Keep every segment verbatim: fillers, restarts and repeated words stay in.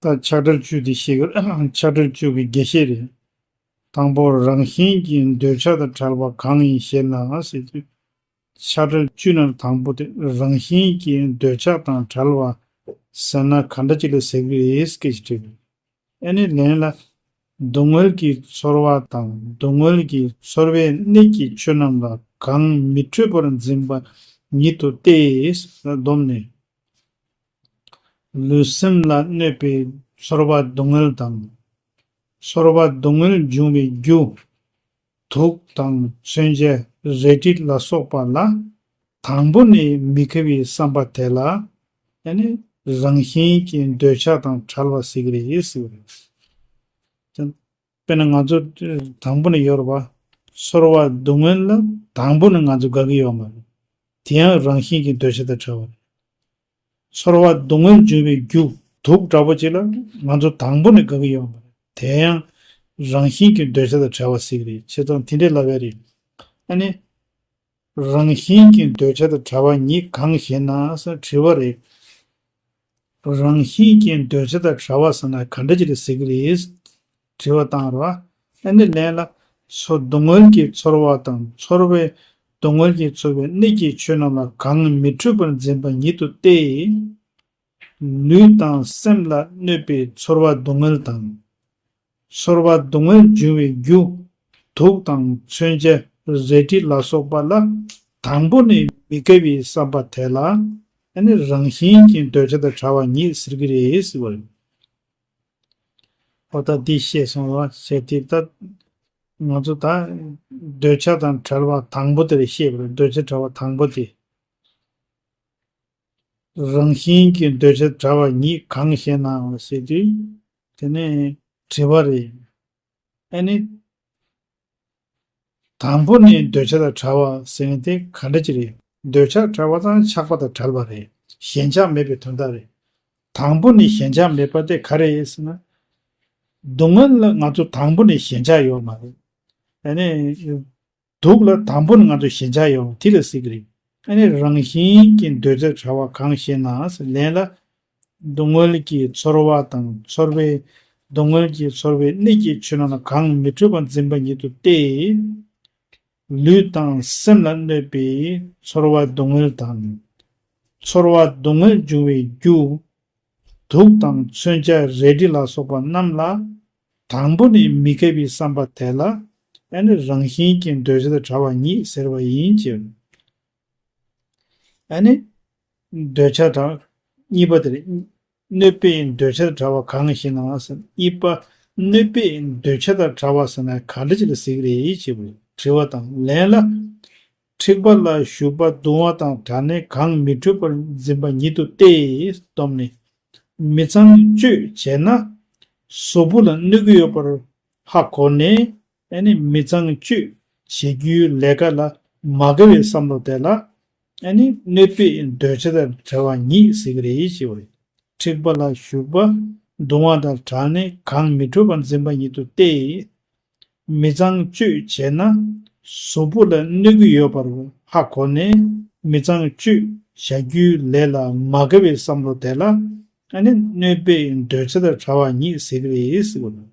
ད་ཆགས་བྲལ་བཅུ་དེ་ཤེས་དགོས། ཆགས་བྲལ་བཅུ་གི་རྒྱས་བཤད་རེད། དང་པོ་རང་བཞིན་གྱིས་འདོད་ཆགས་དང་བྲལ་བ་གང་ཡིན་ཞེ་ན་ཟེར་དུས། ཆགས་བྲལ་བཅུ་ནང་དང་པོ་དེ་རང་བཞིན་གྱིས་འདོད་ཆགས་དང་བྲལ་བ་ཟེར་ན་ག་འདྲ་ཅིག་ལ་ཟེར་གི་རེད་སྐད་ཅིག་དྲིས། ཨ་ནི་ལན་ལ། སྡུག་བསྔལ་གྱི་ཚོར་བ་དང་སྡུག་བསྔལ་གྱི་ཚོར་བའི་གནས་ཀྱི་ཆོས་རྣམས་ལ་གང་མི་འཕྲོད་པར་འཛིན་པ་ཉིད་དུ་སྟེ། བསྡོམས་ནས། ལུས་སེམས་ལ་གནོད་པའི་ཚོར་བ་སྡུག་བསྔལ་དང་། ཚོར་བ་སྡུག་བསྔལ་འབྱུང་བའི་རྒྱུ། དུག་དང་མཚོན་ཆ་རལ་གྲི་ལ་སོགས་པ་ལ། དང་པོ་ནས་མི་དགའ་བའི་བསམ་པ་དེ་ལ། ཡང་ན་རང་བཞིན་གྱིས་འདོད་ཆགས་དང་བྲལ་བ་ཟེར་གྱི་རེད་ཟེར་བ་རེད། དཔེར་ན་ང་ཚོ་དང་པོ་ནས་ཡོད་རེད་པ། ཚོར་བ་སྡུག་བསྔལ་ལ་དང་པོ་ནས་ང་ཚོ་དགའ་གི་ཡོད་མ་རེད། དེ་ཡང་རང་བཞིན་གྱིས་འདོད་ཆགས་དང་བྲལ་བ་རེད། ཚོར་བ་སྡུག་བསྔལ་འབྱུང་བའི་རྒྱུ་དུག་འདྲ་པོ་ཅིག་ལ་ང་ཚོ་དང་པོ་ནས་དགའ་གི་ཡོད་མ་རེད། དེ་ཡང་རང་བཞིན་གྱིས་འདོད་ཆགས་དང་བྲལ་བ་ཟེར་གྱི་རེད། བྱས་ཙང་དེ་འདྲའི་ལབ་ཡ་རེད། ཨ་ནི། རང་བཞིན་གྱིས་འདོད་ཆགས་དང་བྲལ་བ་ཉིད་གང་ཞེ་ན་ཟེར་དྲི་བ་རེད། རང་བཞིན་གྱིས་འདོད་ཆགས་དང་བྲལ་བ་ཟེར་ན་ག་འདྲ་ཅིག་རེད་ཟེར་གྱི་རེད། དྲི་བ་བཏང་རོགས། ཨ་ནི་ལན་ལ། ཚོར་སྡུག་བསྔལ་གྱི་ཚོར་བ་དང་ཚོར་བའི་སྡུག་བསྔལ་གྱི་ཚོར་བའི་གནས་ཀྱི་ཆོས་རྣམས་ལ་གང་མི་འཕྲོད་པར་འཛིན་པ་ཉིད་དུ་སྟེ། ལུས་དང་སེམས་ལ་གནོད་པའི་ཚོར་བ་སྡུག་བསྔལ་དང་། ཚོར་བ་སྡུག་བསྔལ་འབྱུང་བའི་རྒྱུ། དུག་དང་མཚོན་ཆ་རལ་གྲི་ལ་སོགས་པ་ལ་དང་པོ་ནས་མི་དགའ་བའི་བསམ་པ་དེ་ལ་ཨ་ནི་རང་བཞིན་གྱིས་འདོད་ཆགས་དང་བྲལ་བ་ཉིད་ཟེར་གྱི་རེད་ཟེར་བ་རེད། འོ་ད་འདི་ཤེས་སོང་བ་ཞེས་དེ་ལྟར་ང་ཚོ་ད་འདོད་ཆགས་དང་བྲལ་བ་དང་པོ་དེ་རེད་ཤེས་པ་རེད། འདོད་ཆགས་བྲལ་བ་དང་པོ་དེ། རང་བཞིན་གྱིས་འདོད་ཆགས་བྲལ་བ་ཉིད་གང་ཞེ་ན་ཟེར་དུས། དེ་ནས་དྲི་བ་རེད། ཨ་ནི། དང་པོ་ནས་འདོད་ཆགས་དང་བྲལ་བ་ཟེར་ན་དེ་ག་འདྲ་ཅིག་རེད། འདོད་ཆགས་བྲལ་བ་དང་ཆགས་པ་དང་བྲལ་བ་རེད། ཞེན་ཆགས་མེད་པའི་དོན་དག་རེད། དང་པོ་ནས་ཞེན་ཆགས་མེད་པ་དེ་ག་རེ་ཡིན་ཟེར་ན། སྡུག་བསྔལ་ལ་ང་ཚོ་དང་པོ་ནས་ཞེན་ཆགས་ཡོད་མ་རེད། ཨ་ནི། དུག་ལ་དང་པོ་ནས་ང་ཚོ་ཞེན་ཆགས་ཡོད་པ་དེ་ལ་ཟེར་གྱི་རེད། ཨ་ནི་རང་བཞིན་གྱིས་འདོད་ཆགས་བྲལ་བ་གང་ཞེ་ན་ཟེར་ལན་ལ། སྡུག་བསྔལ་གྱི་ཚོར་བ་དང་ཚོར་བའི་སྡུག་བསྔལ་གྱི་ཚོར་བའི་གནས་ཀྱི་ཆོས་རྣམས་ལ་གང་མི་འཕྲོད་པར་འཛིན་པ་ཉིད་དུ་སྟེ། ལུས་དང་སེམས་ལ་གནོད་པའི་ཚོར་བ་སྡུག་བསྔལ་དང་། ཚོར་བ་སྡུག་བསྔལ་འབྱུང་བའི་རྒྱུ། དུག་དང་མཚོན་ཆ་རལ་གྲི་ལ་སོགས་པ་རྣམས་ལ། དང་པོ་ནས་མི་དགའ་བའི་བསམ་པ་དེ་ལ། ཨ་ནི་རང་བཞིན་གྱིས་འདོད་ཆགས་དང་བྲལ་བ་ཉིད་ཟེར་བ་ཡིན་ཅེས། ཨ་ནི། འདོད་ཆགས་དང་། གཉིས་པ་དེ་རེད། གནོད་པས་འདོད་ཆགས་དང་བྲལ་བ་གང་ཞེ་ན་ཟེར། གཉིས་པ། གནོད་པས་འདོད་ཆགས་དང་བྲལ་བ་ཟེར་ན་ག་འདྲ་ཅིག་ལ་ཟེར་གྱི་རེད་ཅེས་པའི་དྲི་བ་དང་ལན་ལ། འཁྲིག་པ་ལ་ཞུགས་པ་གདུང་བ་དང་བྲལ་ནས་གང་མི་འཕྲོད་པར་འཛིན་པ་ཉིད་དུ་སྟེ། བསྡོམས་ནས། མི་གཙང་སྤྱོད་བྱས་ན། གཟུགས་པོ་ལ་གནོད་ཀྱི་ཡོད་པར་ཧ་གོ་ནས། ཨ་ནི་མི་གཙང་སྤྱོད་བྱེད་རྒྱུའི་ལས་ཀ་ལ་མ་དགའ་བའི་བསམ་བློ་དེ་ལ། ཨ་ནི་གནོད་པས་འདོད་ཆགས་དང་བྲལ་བ་ཉིད་ཟེར་གྱི་རེད་ཅེས་པ་རེད། འཁྲིག་པ་ལ་ཞུགས་པ་གདུང་བ་དང་བྲལ་ནས་གང་མི་འཕྲོད་པར་འཛིན་པ་ཉིད་དུ་སྟེ། མི་གཙང་སྤྱོད་བྱས་ན། གཟུགས་པོ་ལ་གནོད་ཀྱི་ཡོད་པར་ཧ་གོ་ནས། མི་གཙང་སྤྱོད་བྱ་རྒྱུའི་ལས་ལ་མ་དགའ་བའི་བསམ་བློ་དེ་ལ། ཨ་ནི་གནོད་པས་འདོད་ཆགས་དང་བྲལ་བ་ཉིད་ཟེར་གྱི་རེད་ཟེར་བ་རེད།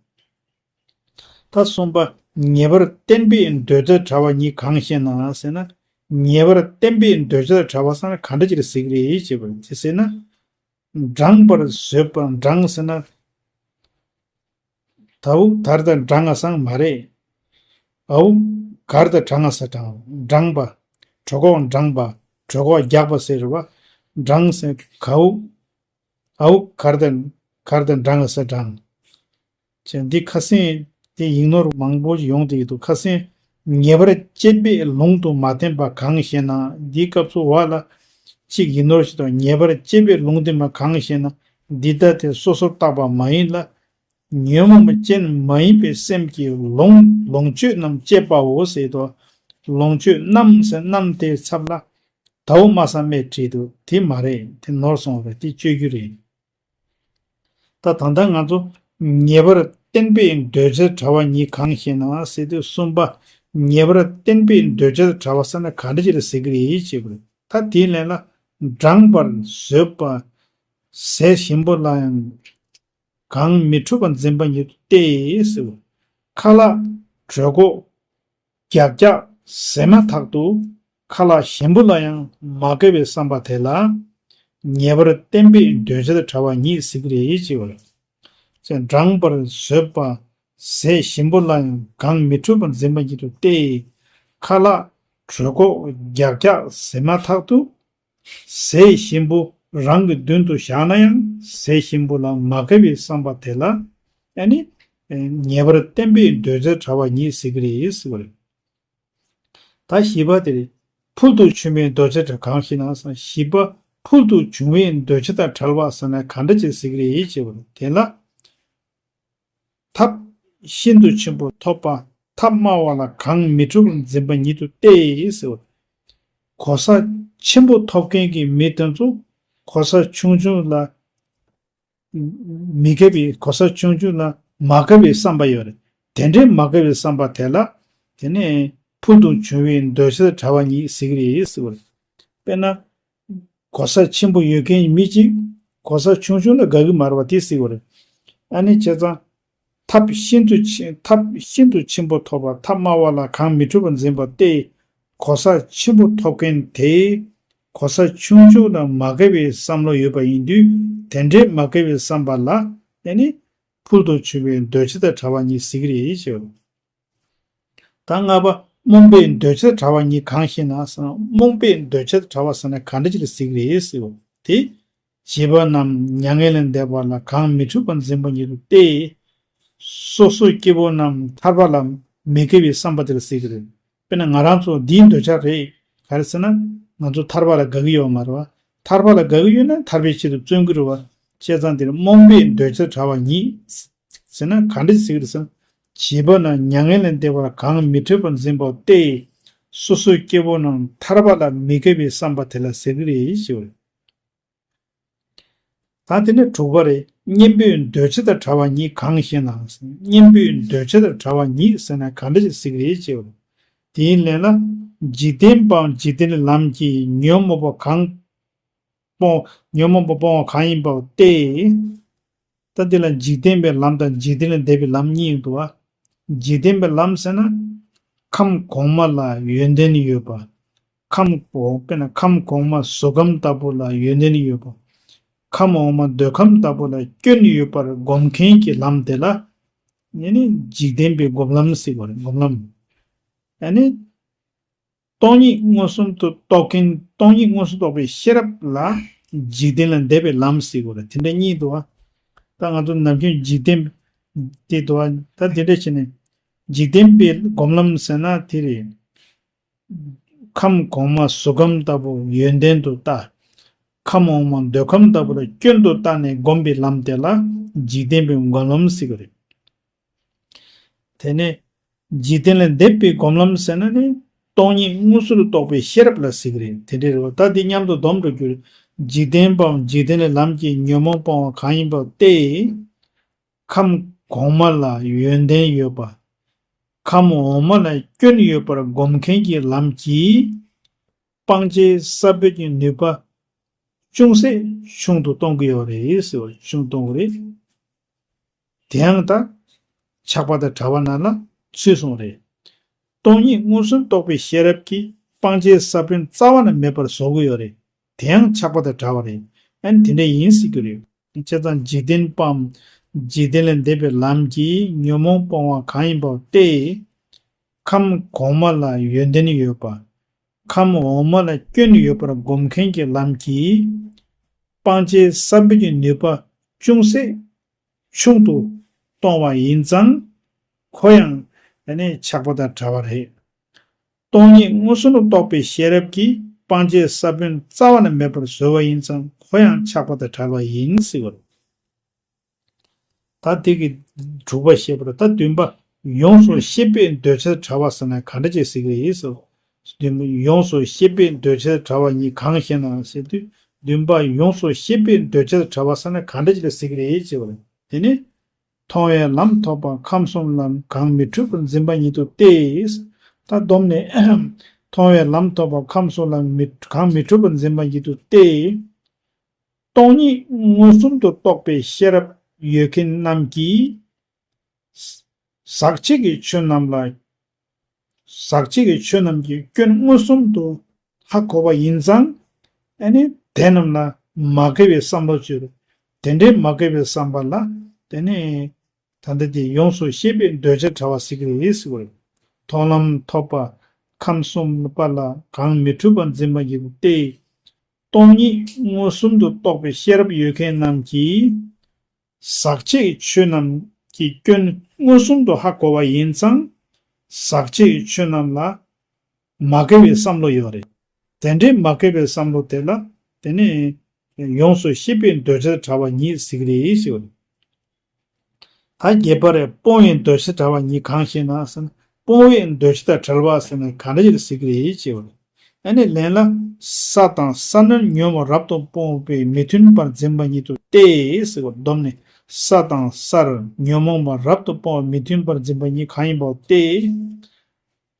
ད་གསུམ་པ། ངེས་པར་བརྟན་པས་འདོད་ཆགས་བྲལ་བ་ཉིད་གང་ཞེ་ན་ཟེར་ན། ངེས་པར་བརྟན་པས་འདོད་ཆགས་བྲལ་བ་ཟེར་ན་ག་འདྲ་ཅིག་ལ་ཟེར་གྱི་རེད་ཅེས་པ་དེ་ཟེར་ན། འགྲངས་པར་བཟོད་པ་འགྲངས་ཟེར་ན། དའུ་དར་དང་འགྲངས་ང་སང་མ་རེད། འའུ་གར་དང་འགྲངས་ང་ས་འགྲངས་འགྲངས་པ། གྲོད་ཁོག་འགྲངས་པ། གྲོད་ཁོག་རྒྱགས་པ་ཟེར་བ། འགྲངས་ཟེར་གའུ། འའུ་གར་དང་གར་དང་འགྲངས་ས་འགྲངས། ཅེས་འདི་ཁ་སང་དེ་ཡིག་ནོར་མང་པོ་ཞིག་ཡོང་བསྡད་ཀྱི་འདུག་ཁ་སང་ངེས་པར་དཔྱད་པས་ལུང་དུ་མ་བསྟན་པ་གང་ཞེ་ན། འདིའི་སྐབས་སུ་བ་ལ་གཅིག་ཡིག་ནོར་ཞིག་དང་ངེས་པར་དཔྱད་པས་ལུང་བསྟན་པ་གང་ཞེ་ན། འདི་ལྟ་སྟེ་སོ་སོར་བརྟགས་པ་མ་ཡིན་ལ། ཉོན་མོངས་པ་ཅན་མ་ཡིན་པའི་སེམས་ཀྱིས་ལོངས་ལོངས་སྤྱོད་རྣམས་སྤྱད་པའོ་ཟེར་དོ། ལོངས་སྤྱོད་རྣམས་ཟེར་རྣམས་དེའི་ཚབ་ལ། དའོ་མ་ས་མེད་བྲིས་འདུག་དེ་མ་རེད། དེ་ནོར་སོང་བ་རེད། དེ་བཅོས་རྒྱུ་རེད། ད་ད་ལྟ་ང་ཚོ་ངེས་པར་བརྟན་པས་འདོད་ཆགས་བྲལ་བ་ཉིད་གང་ཞེ་ན་ཟེར་དུས་གསུམ་པ། ངེས་པར་བརྟན་པས་འདོད་ཆགས་བྲལ་བ་ཟེར་ན་ག་འདྲ་ཅིག་ལ་ཟེར་གྱི་རེད་ཅེས་པ་རེད། ད་དེའི་ལན་ལ། འགྲངས་པར་བཟོད་པ། ཟས་ཞིམ་པོ་ལ་ཡང་ གང་མི་འཁྲུལ་བར་འཛིན་པ་ཉིད་དུ་སྟེ། ཟེར་བ། ཁ་ལག་གྲོད་ཁོག་རྒྱགས་རྒྱགས་ཟེར་མ་ཐག་ཏུ། ཁ་ལག་གཞན་པོ་ལ་ཡང་མ་དགའ་བའི་བསམ་པ་དེ་ལ། ཉེ་བར་བསྟན་པའི་འདོད་བྱ་དང་བྲལ་བ་ཉིད་ཟེར་གྱི་རེད་ཅེས་པ་རེད། ཅེས་འགྲངས་པར་བཟོད་པ་ཟས་གཞན་པོ་ལ་ཡང་གང་མི་འཁྲུལ་བར་འཛིན་པ་ཉིད་དུ་སྟེ། ཁ་ལག་གྲོད་ཁོག་རྒྱགས་རྒྱགས་ཟེར་མ་ཐག་ཏུ། ཟས་གཞན་པོ་རང་གི་མདུན་དུ་བཞག་ན་ཡང་ཟས་གཞན་པོ་ལ་མ་དགའ་བའི་བསམ་པ་དེ་ལ། ཨ་ནི། ཉེ་བར་བསྟན་པའི་འདོད་བྱ་བྲལ་བ་ཉིད་ཟེར་གྱི་རེད་ཟེར་བ་རེད། ད་བཞི་པ་དེ་རེད། ཕུལ་དུ་བྱུང་བའི་འདོད་བྱ་དེ་གང་ཞེ་ན་ཟེར། བཞི་པ་ཕུལ་དུ་བྱུང་བའི་འདོད་བྱ་དང་བྲལ་བ་ཟེར་ན་ག་འདྲ་ཅིག་ཟེར་གྱི་རེད་ཅེས་པ་རེད། དེ་ལ། ཐབས་ཤིན་ཏུ་ཆེན་པོ་ཐོབ་པ་ཐབས་དམའ་བ་ལ་གང་མི་འཁྲུལ་བར་འཛིན་པ་ཉིད་དུ་སྟེ་ཟེར་བ། གོ་ས་ཆེན་པོ་ཐོབ་མཁན་གྱི་མི་དེ་ཚོ་གོ་ས་ཆུང་ཆུང་ལ་མི་དགའ་བའི་གོ་ས་ཆུང་ཆུང་ལ་མ་དགའ་བའི་བསམ་པ་ཡོད་རེད། དེ་འདྲའི་མ་དགའ་བའི་བསམ་པ་དེ་ལ། དེ་ནས་ཕུལ་དུ་བྱུང་བའི་འདོད་བྱ་དང་བྲལ་བ་ཉིད་ཟེར་གྱི་རེད་ཟེར་བ་རེད། དཔེར་ན། གོ་ས་ཆེན་པོ་ཡོད་མཁན་མི་གཅིག་གོ་ས་ཆུང་ཆུང་ལ་དགའ་གི་མ་རེད་པ་དེ་ཟེར་བ་རེད། ཨ་ནི་བྱས་ཙང་། ཐབས་ཤིན་ཏུ་ཆེ་ཐབས་ཤིན་ཏུ་ཆེན་པོ་ཐོབ་པ་ཐབས་དམའ་བ་ལ་གང་མི་འཁྲུལ་བར་འཛིན་པ་སྟེ། གོ་ས་ཆེན་པོ་ཐོབ་མཁན་དེས་གོ་ས་ཆུང་ཆུང་ལ་མ་དགའ་བའི་བསམ་བློ་ཡོད་པ་ཡིན་དུས། དེ་འདྲའི་མ་དགའ་བའི་བསམ་པ་ལ་ཨ་ནི་ཕུལ་དུ་བྱུང་བའི་འདོད་བྱ་དང་བྲལ་བ་ཉིད་ཟེར་གྱི་རེད་ཞེས། ད་ལྔ་པ། རྨོངས་པའི་འདོད་བྱ་བྲལ་བ་ཉིད་གང་ཞེ་ན་ཟེར་ན། རྨོངས་པའི་འདོད་བྱ་བྲལ་བ་ཟེར་ན་ག་འདྲ་ཅིག་ལ་ཟེར་གྱི་རེད་ཟེར་བ་དེ། བྱིས་པ་རྣམས་མྱ་ངན་ལས་འདས་པ་ལ་གང་མི་འཁྲུལ་བར་འཛིན་པ་ཉིད་དུ་སྟེ། སོ་སོ་སྐྱེ་བོ་རྣམས་ཐར་པ་ལ་མི་དགའ་བའི་བསམ་པ་དེ་ལ་ཟེར་གྱི་རེད། དཔེར་ན་ང་རང་ཚོ་འདིའི་འདོད་ཆགས་རེད། ག་རེ་ཟེར་ན། ང་ཚོ་ཐར་པ་ལ་དགའ་གི་ཡོད་མ་རེད་བ། ཐར་པ་ལ་དགའ་གི་ཡོད་ན་ཐར་པའི་ཆེད་དུ་བརྩོན་གྱི་རེད་བ། བྱས་ཙང་དེར་རྨོངས་པའི་འདོད་བྱ་བྲལ་བ་ཉིད། ཟེར་ན་ག་འདྲ་ཟེར་གྱི་རེད་ཟེར་ན། བྱིས་པ་རྣམས་མྱ་ངན་ལས་འདས་པ་ལ་གང་མི་འཁྲུལ་བར་འཛིན་པ་སྟེ། སོ་སོའི་སྐྱེ་བོ་རྣམས་ཐར་པ་ལ་མི་དགའ་བའི་བསམ་པ་དེ་ལ་ཟེར་གྱི་རེད་ཞེས་པ་རེད། ད་དེ་ནས་དྲུག་པ་རེད། གཉེན་པོའི་འདོད་བྱ་དང་བྲལ་བ་ཉིད་གང་ཞེ་ན། གཉེན་པོའི་འདོད་བྱ་དང་བྲལ་བ་ཉིད་ཟེར་ན་ག་འདྲ་ཞིག་ཟེར་གྱི་རེད་ཅེས་པ། དེའི་ལན་ལ། འཇིག་རྟེན་པའམ་འཇིག་རྟེན་ལམ་གྱི་ཉོན་མོངས་པ་གང་སྤོང་ཉོན་མོངས་པ་སྤོང་བ་གང་ཡིན་པ་སྟེ། ད་འདི་ལ་འཇིག་རྟེན་པའི་ལམ་དང་འཇིག་རྟེན་ལས་འདས་པའི་ལམ་གཉིས་ཡོད་འདུག་བ། འཇིག་རྟེན་པའི་ལམ་ཟེར་ན། ཁམས་གོང་མ་ལ་ཡོན་ཏན་ཡོད་པ། ཁམས་གོང་དཔེར་ན་ཁམས་གོང་མ་གཟུགས་ཁམས་ལྟ་བུ་ལ་ཡོན་ཏན་ཡོད་པ། ཁམས་འོག་མ་འདོད་ཁམས་ལྟ་བུ་ལ་སྐྱོན་ཡོད་པར་སྒོམ་མཁན་གྱི་ལམ་དེ་ལ། ནི་ནི་འཇིག་རྟེན་པའི་སྒོམ་ལམ་ཟེར་བ་རེད། སྒོམ་ལམ། ཨ་ནི། སྟོང་ཉིད་མངོན་སུམ་དུ་རྟོགས་མཁན་སྟོང་ཉིད་མངོན་སུམ་རྟོགས་པའི་ཤེས་རབ་ལ་འཇིག་རྟེན་ལས་འདས་པའི་ལམ་ཟེར་དགོས་རེད། དེ་འདྲ་གཉིས་འདུག་བ། ད་ང་ཚོ་ནམ་རྒྱུན་འཇིག་རྟེན་དེ་འདུག་བ། ད་དེ་འདྲ་བྱས་ནས་འཇིག་རྟེན་པའི་སྒོམ་ལམ་ཟེར་ན་དེ་རེད། ཁམས་གོང་མ་གཟུགས་ཁམས་ལྟ་བུ་ཡོན་ཏན་དུ་ལྟ། ཁམས་འོག་མ་འདོད་ཁམས་ལྟ་བུ་ལ་སྐྱོན་དུ་བལྟས་ནས་སྒོམ་པའི་ལམ་དེ་ལ་འཇིག་རྟེན་པའི་སྒོམ་ལམ་ཟེར་གྱི་རེད། དེ་ནས། འཇིག་རྟེན་ལས་འདས་པའི་སྒོམ་ལམ་ཟེར་ན་ནི། སྟོང་ཉིད་མངོན་སུམ་དུ་རྟོགས་པའི་ཤེས་རབ་ལ་ཟེར་གྱི་རེད། དེ་འདྲ་རེད་བ། ད་འདི་མཉམ་དུ་སྡོམ་འགྲོ་རྒྱུར། འཇིག་རྟེན་པའམ་འཇིག་རྟེན་ལས་ལམ་གྱི་ཉོན་མོངས་སྤོང་བ་གང་ཡིན་པ་སྟེ། ཁམས་གོང་མ་ལ་ཡོན་ཏན་ཡོད་པ། ཁམས་འོག་མ་ལ་སྐྱོན་ཡོད་པར་སྒོམ་མཁན་གྱི་ལམ་གྱིས། སྤང་བྱའི་ས་བོན་གྱི་ནུས་པ་ཅུང་ཟད་ཆུང་དུ་གཏོང་གི་ཡོད་རེད་ཟེར་བ། ཆུང་གཏོང་གི་རེད། དེའང་ད་ཆགས་པ་དང་བྲལ་བ་ནང་ལ་ཚུད་སོང་རེད། སྟོང་ཉིད་མངོན་སུམ་རྟོགས་པའི་ཤེས་རབ་ཀྱིས་སྤང་བྱའི་ས་བོན་རྩ་བ་ནས་མེད་པར་བཟོ་གི་ཡོད་རེད། དེའང་ཆགས་པ་དང་བྲལ་བ་རེད། ཨ་ནི་དེ་འདྲ་ཡིན་སྲིད་ཀྱི་རེད། བྱས་ཙང་འཇིག་རྟེན་པའམ་འཇིག་རྟེན་ལས་འདས་པའི་ལམ་གྱི་ཉོན་མོངས་སྤོང་བ་གང་ཡིན་པ་སྟེ། ཁམས་གོང་མ་ལ་ཡོན་ཏན་ཡོད་པ། ཁམས་འོག་མ་ལ་སྐྱོན་ཡོད་པར་སྒོམ་མཁན་གྱི་ལམ་གྱིས། སྤང་བྱའི་ས་བོན་གྱི་ནུས་པ་ཅུང་ཟད་ཆུང་དུ་གཏོང་བ་ཡིན་ཙང་། ཁོ་ཡང་ཨ་ནི་ཆགས་པ་དང་བྲལ་བ་རེད། སྟོང་ཉིད་མངོན་སུམ་དུ་རྟོགས་པའི་ཤེས་རབ་ཀྱིས་སྤང་བྱའི་ས་བོན་རྩ་བ་ནས་མེད་པར་བཟོ་བ་ཡིན་ཙང་ཁོ་ཡང་ཆགས་པ་དང་བྲལ་བ་ཡིན་ཟེར་བ་རེད། ད་དེ་གི་དྲུག་པ་བཤད་པ་རེད། ད་བདུན་པ། ཡོངས་སུ་ཤེས་པའི་འདོད་བྱ་བྲལ་བ་ཟེར་ན་ག་འདྲ་ཅིག་ཟེར་གི་ཡིན་ཟེར། བདུན་པ། ཡོངས་སུ་ཤེས་པའི་འདོད་བྱ་བྲལ་བ་ཉིད་གང་ཞེ་ན་ཟེར་དུས། བདུན་པ། ཡོངས་སུ་ཤེས་པའི་འདོད་བྱ་བྲལ་བ་ཟེར་ན་ག་འདྲ་ཅིག་ལ་ཟེར་གི་རེད་ཅེས་པ་རེད། དེ་ནི། མཐོང་བའི་ལམ་ཐོབ་པ་ཁམས་གསུམ་ལམ་གང་མི་འཁྲུལ་བར་འཛིན་པ་ཉིད་དུ་སྟེ། ད་བསྡོམས་ནས། མཐོང་བའི་ལམ་ཐོབ་པ་ཁམས་གསུམ་ལམ་མི་གང་མི་འཁྲུལ་བར་འཛིན་པ་ཉིད་དུ་སྟེ། སྟོང་ཉིད་མངོན་སུམ་དུ་རྟོགས་པའི་ཤེས་རབ་ ཡོད་མཁན་རྣམས་ཀྱིས། ཟག་བཅས་ཀྱི་ཆོས་རྣམས་ལ། ཟག་བཅས་ཀྱི་ཆོས་རྣམས་ཀྱི་སྐྱོན་མངོན་སུམ་དུ་ཧ་གོ་བ་ཡིན་ཙང་། ཨ་ནི་དེ་རྣམས་ལ་མ་དགེ་བའི་བསམ་བློ་བཅོས། དེ་འདྲའི་མ་དགེ་བའི་བསམ་པ་ལ་དེ་ནི་ད་ལྟ་དེ་ཡོངས་སུ་ཤེས་པའི་འདོད་ཆགས་བྲལ་བ་ཟེར་གྱི་རེད་ཟེར་བ་རེད། མཐོང་ལམ་ཐོབ་པ། ཁམས་གསུམ་པ་ལ་གང་མི་འཁྲུལ་པར་འཛིན་པ་ཉིད་དུ་སྟེ། སྟོང་ཉིད་མངོན་སུམ་དུ་རྟོགས་པའི་ཤེས་རབ་ཡོད་མཁན་རྣམས་ཀྱིས། ཟག་བཅས་ཆོས་རྣམས་ཀྱི་སྐྱོན་མངོན་སུམ་དུ་ཧ་གོ་བ་ཡིན་ཙང་། ཟག་བཅས་ཆོས་རྣམས་ལ་མ་དགེ་བའི་བསམ་བློ་ཡོད་རེད། དེ་འདྲའི་མ་དགེ་བའི་བསམ་བློ་དེ་ལ་དེ་ནི་ཡོངས་སུ་ཤེས་པའི་འདོད་ཆགས་བྲལ་བ་ཉིད་ཟེར་གྱི་རེད་ཞེས་པ་རེད། ད་བརྒྱད་པ་རེད། སྤོང་བའི་འདོད་ཆགས་བྲལ་བ་ཉིད་གང་ཞེ་ན་ཟེར་ན། སྤོང་བའི་འདོད་ཆགས་དང་བྲལ་བ་ཟེར་ན་ག་འདྲ་ཞིག་ཟེར་གྱི་རེད་ཅེས་པ་རེད། ཨ་ནི་ལན་ལ། ས་དང་ས་ན་ཉོན་མོངས་རབ་ཏུ་སྤོང་བའི་མི་མཐུན་པར་འཛིན་པ་ཉིད་དུ་སྟེ་ཟེར་བ་བསྡོམས་ནས། ས་དང་སར་ཉོན་མོངས་པ་རབ་ཏུ་སྤོང་བའི་མི་མཐུན་པར་འཛིན་པ་ཉིད་གང་ཡིན་པ་སྟེ།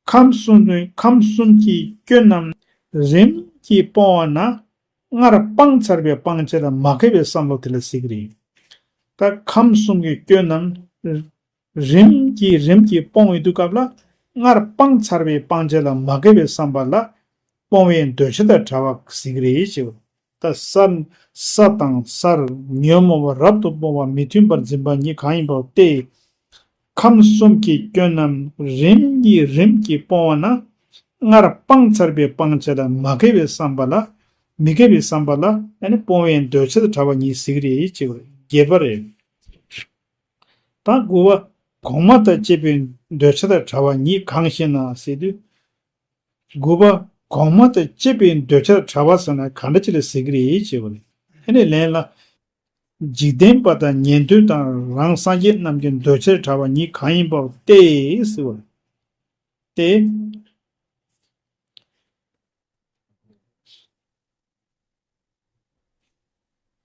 ཁམས་གསུམ་དུ་ཁམས་གསུམ་གྱི་སྐྱོན་རྣམས་རིམ་གྱིས་སྤོང་བ་ན། སྔར་སྤངས་ཚར་བའི་སྤང་བྱ་ལ་མ་དགེ་བའི་བསམ་བློ་དེ་ལ་ཟེར་གྱི་རེད། ད་ཁམས་གསུམ་གྱི་སྐྱོན་རྣམས་རིམ་གྱིས་རིམ་གྱིས་སྤོང་བའི་དུས་སྐབས་ལ། སྔར་སྤངས་ཚར་བའི་སྤང་བྱ་ལ་མ་དགེ་བའི་བསམ་པ་ལ་སྤོང་བའི་འདོད་ཆགས་དང་བྲལ་བ་ཟེར་གྱི་རེད་ཅེས། ད་ས་ས་དང་སར་ཉོན་མོངས་པ་རབ་ཏུ་སྤོང་བ་མི་མཐུན་པར་འཛིན་པ་ཉིད་གང་ཡིན་པ་སྟེ། ཁམས་གསུམ་གྱི་སྐྱོན་རྣམས་རིམ་གྱིས་རིམ་གྱིས་སྤོང་བ་ན། སྔར་སྤངས་ཚར་བའི་སྤང་བྱ་ལ་མ་དགེ་བའི་བསམ་པ་ལ། མི་དགེ་བའི་བསམ་པ་ལ་ཨ་ནི་སྤོང་བའི་འདོད་ཆགས་དང་བྲལ་བ་ཉིད་ཟེར་གྱི་རེད་ཅེས་པ་བརྒྱད་པ་རེད། ད་དགུ་པ། གོང་མ་དང་བཅས་པའི་འདོད་ཆགས་དང་བྲལ་བ་ཉིད་གང་ཞེ་ན་ཟེར་དུས། དགུ་པ། གོང་མ་དང་བཅས་པའི་འདོད་ཆགས་བྲལ་བ་ཟེར་ན་ག་འདྲ་ཅིག་ལ་ཟེར་གྱི་རེད་ཅེས་པ་རེད། ཨ་ནི་ལན་ལ། འཇིག་རྟེན་པ་དང་ཉན་ཐོས་དང་རང་སངས་རྒྱས་རྣམས་ཀྱི་འདོད་ཆགས་བྲལ་བ་ཉིད་གང་ཡིན་པ་སྟེ་ཟེར་བ་སྟེ།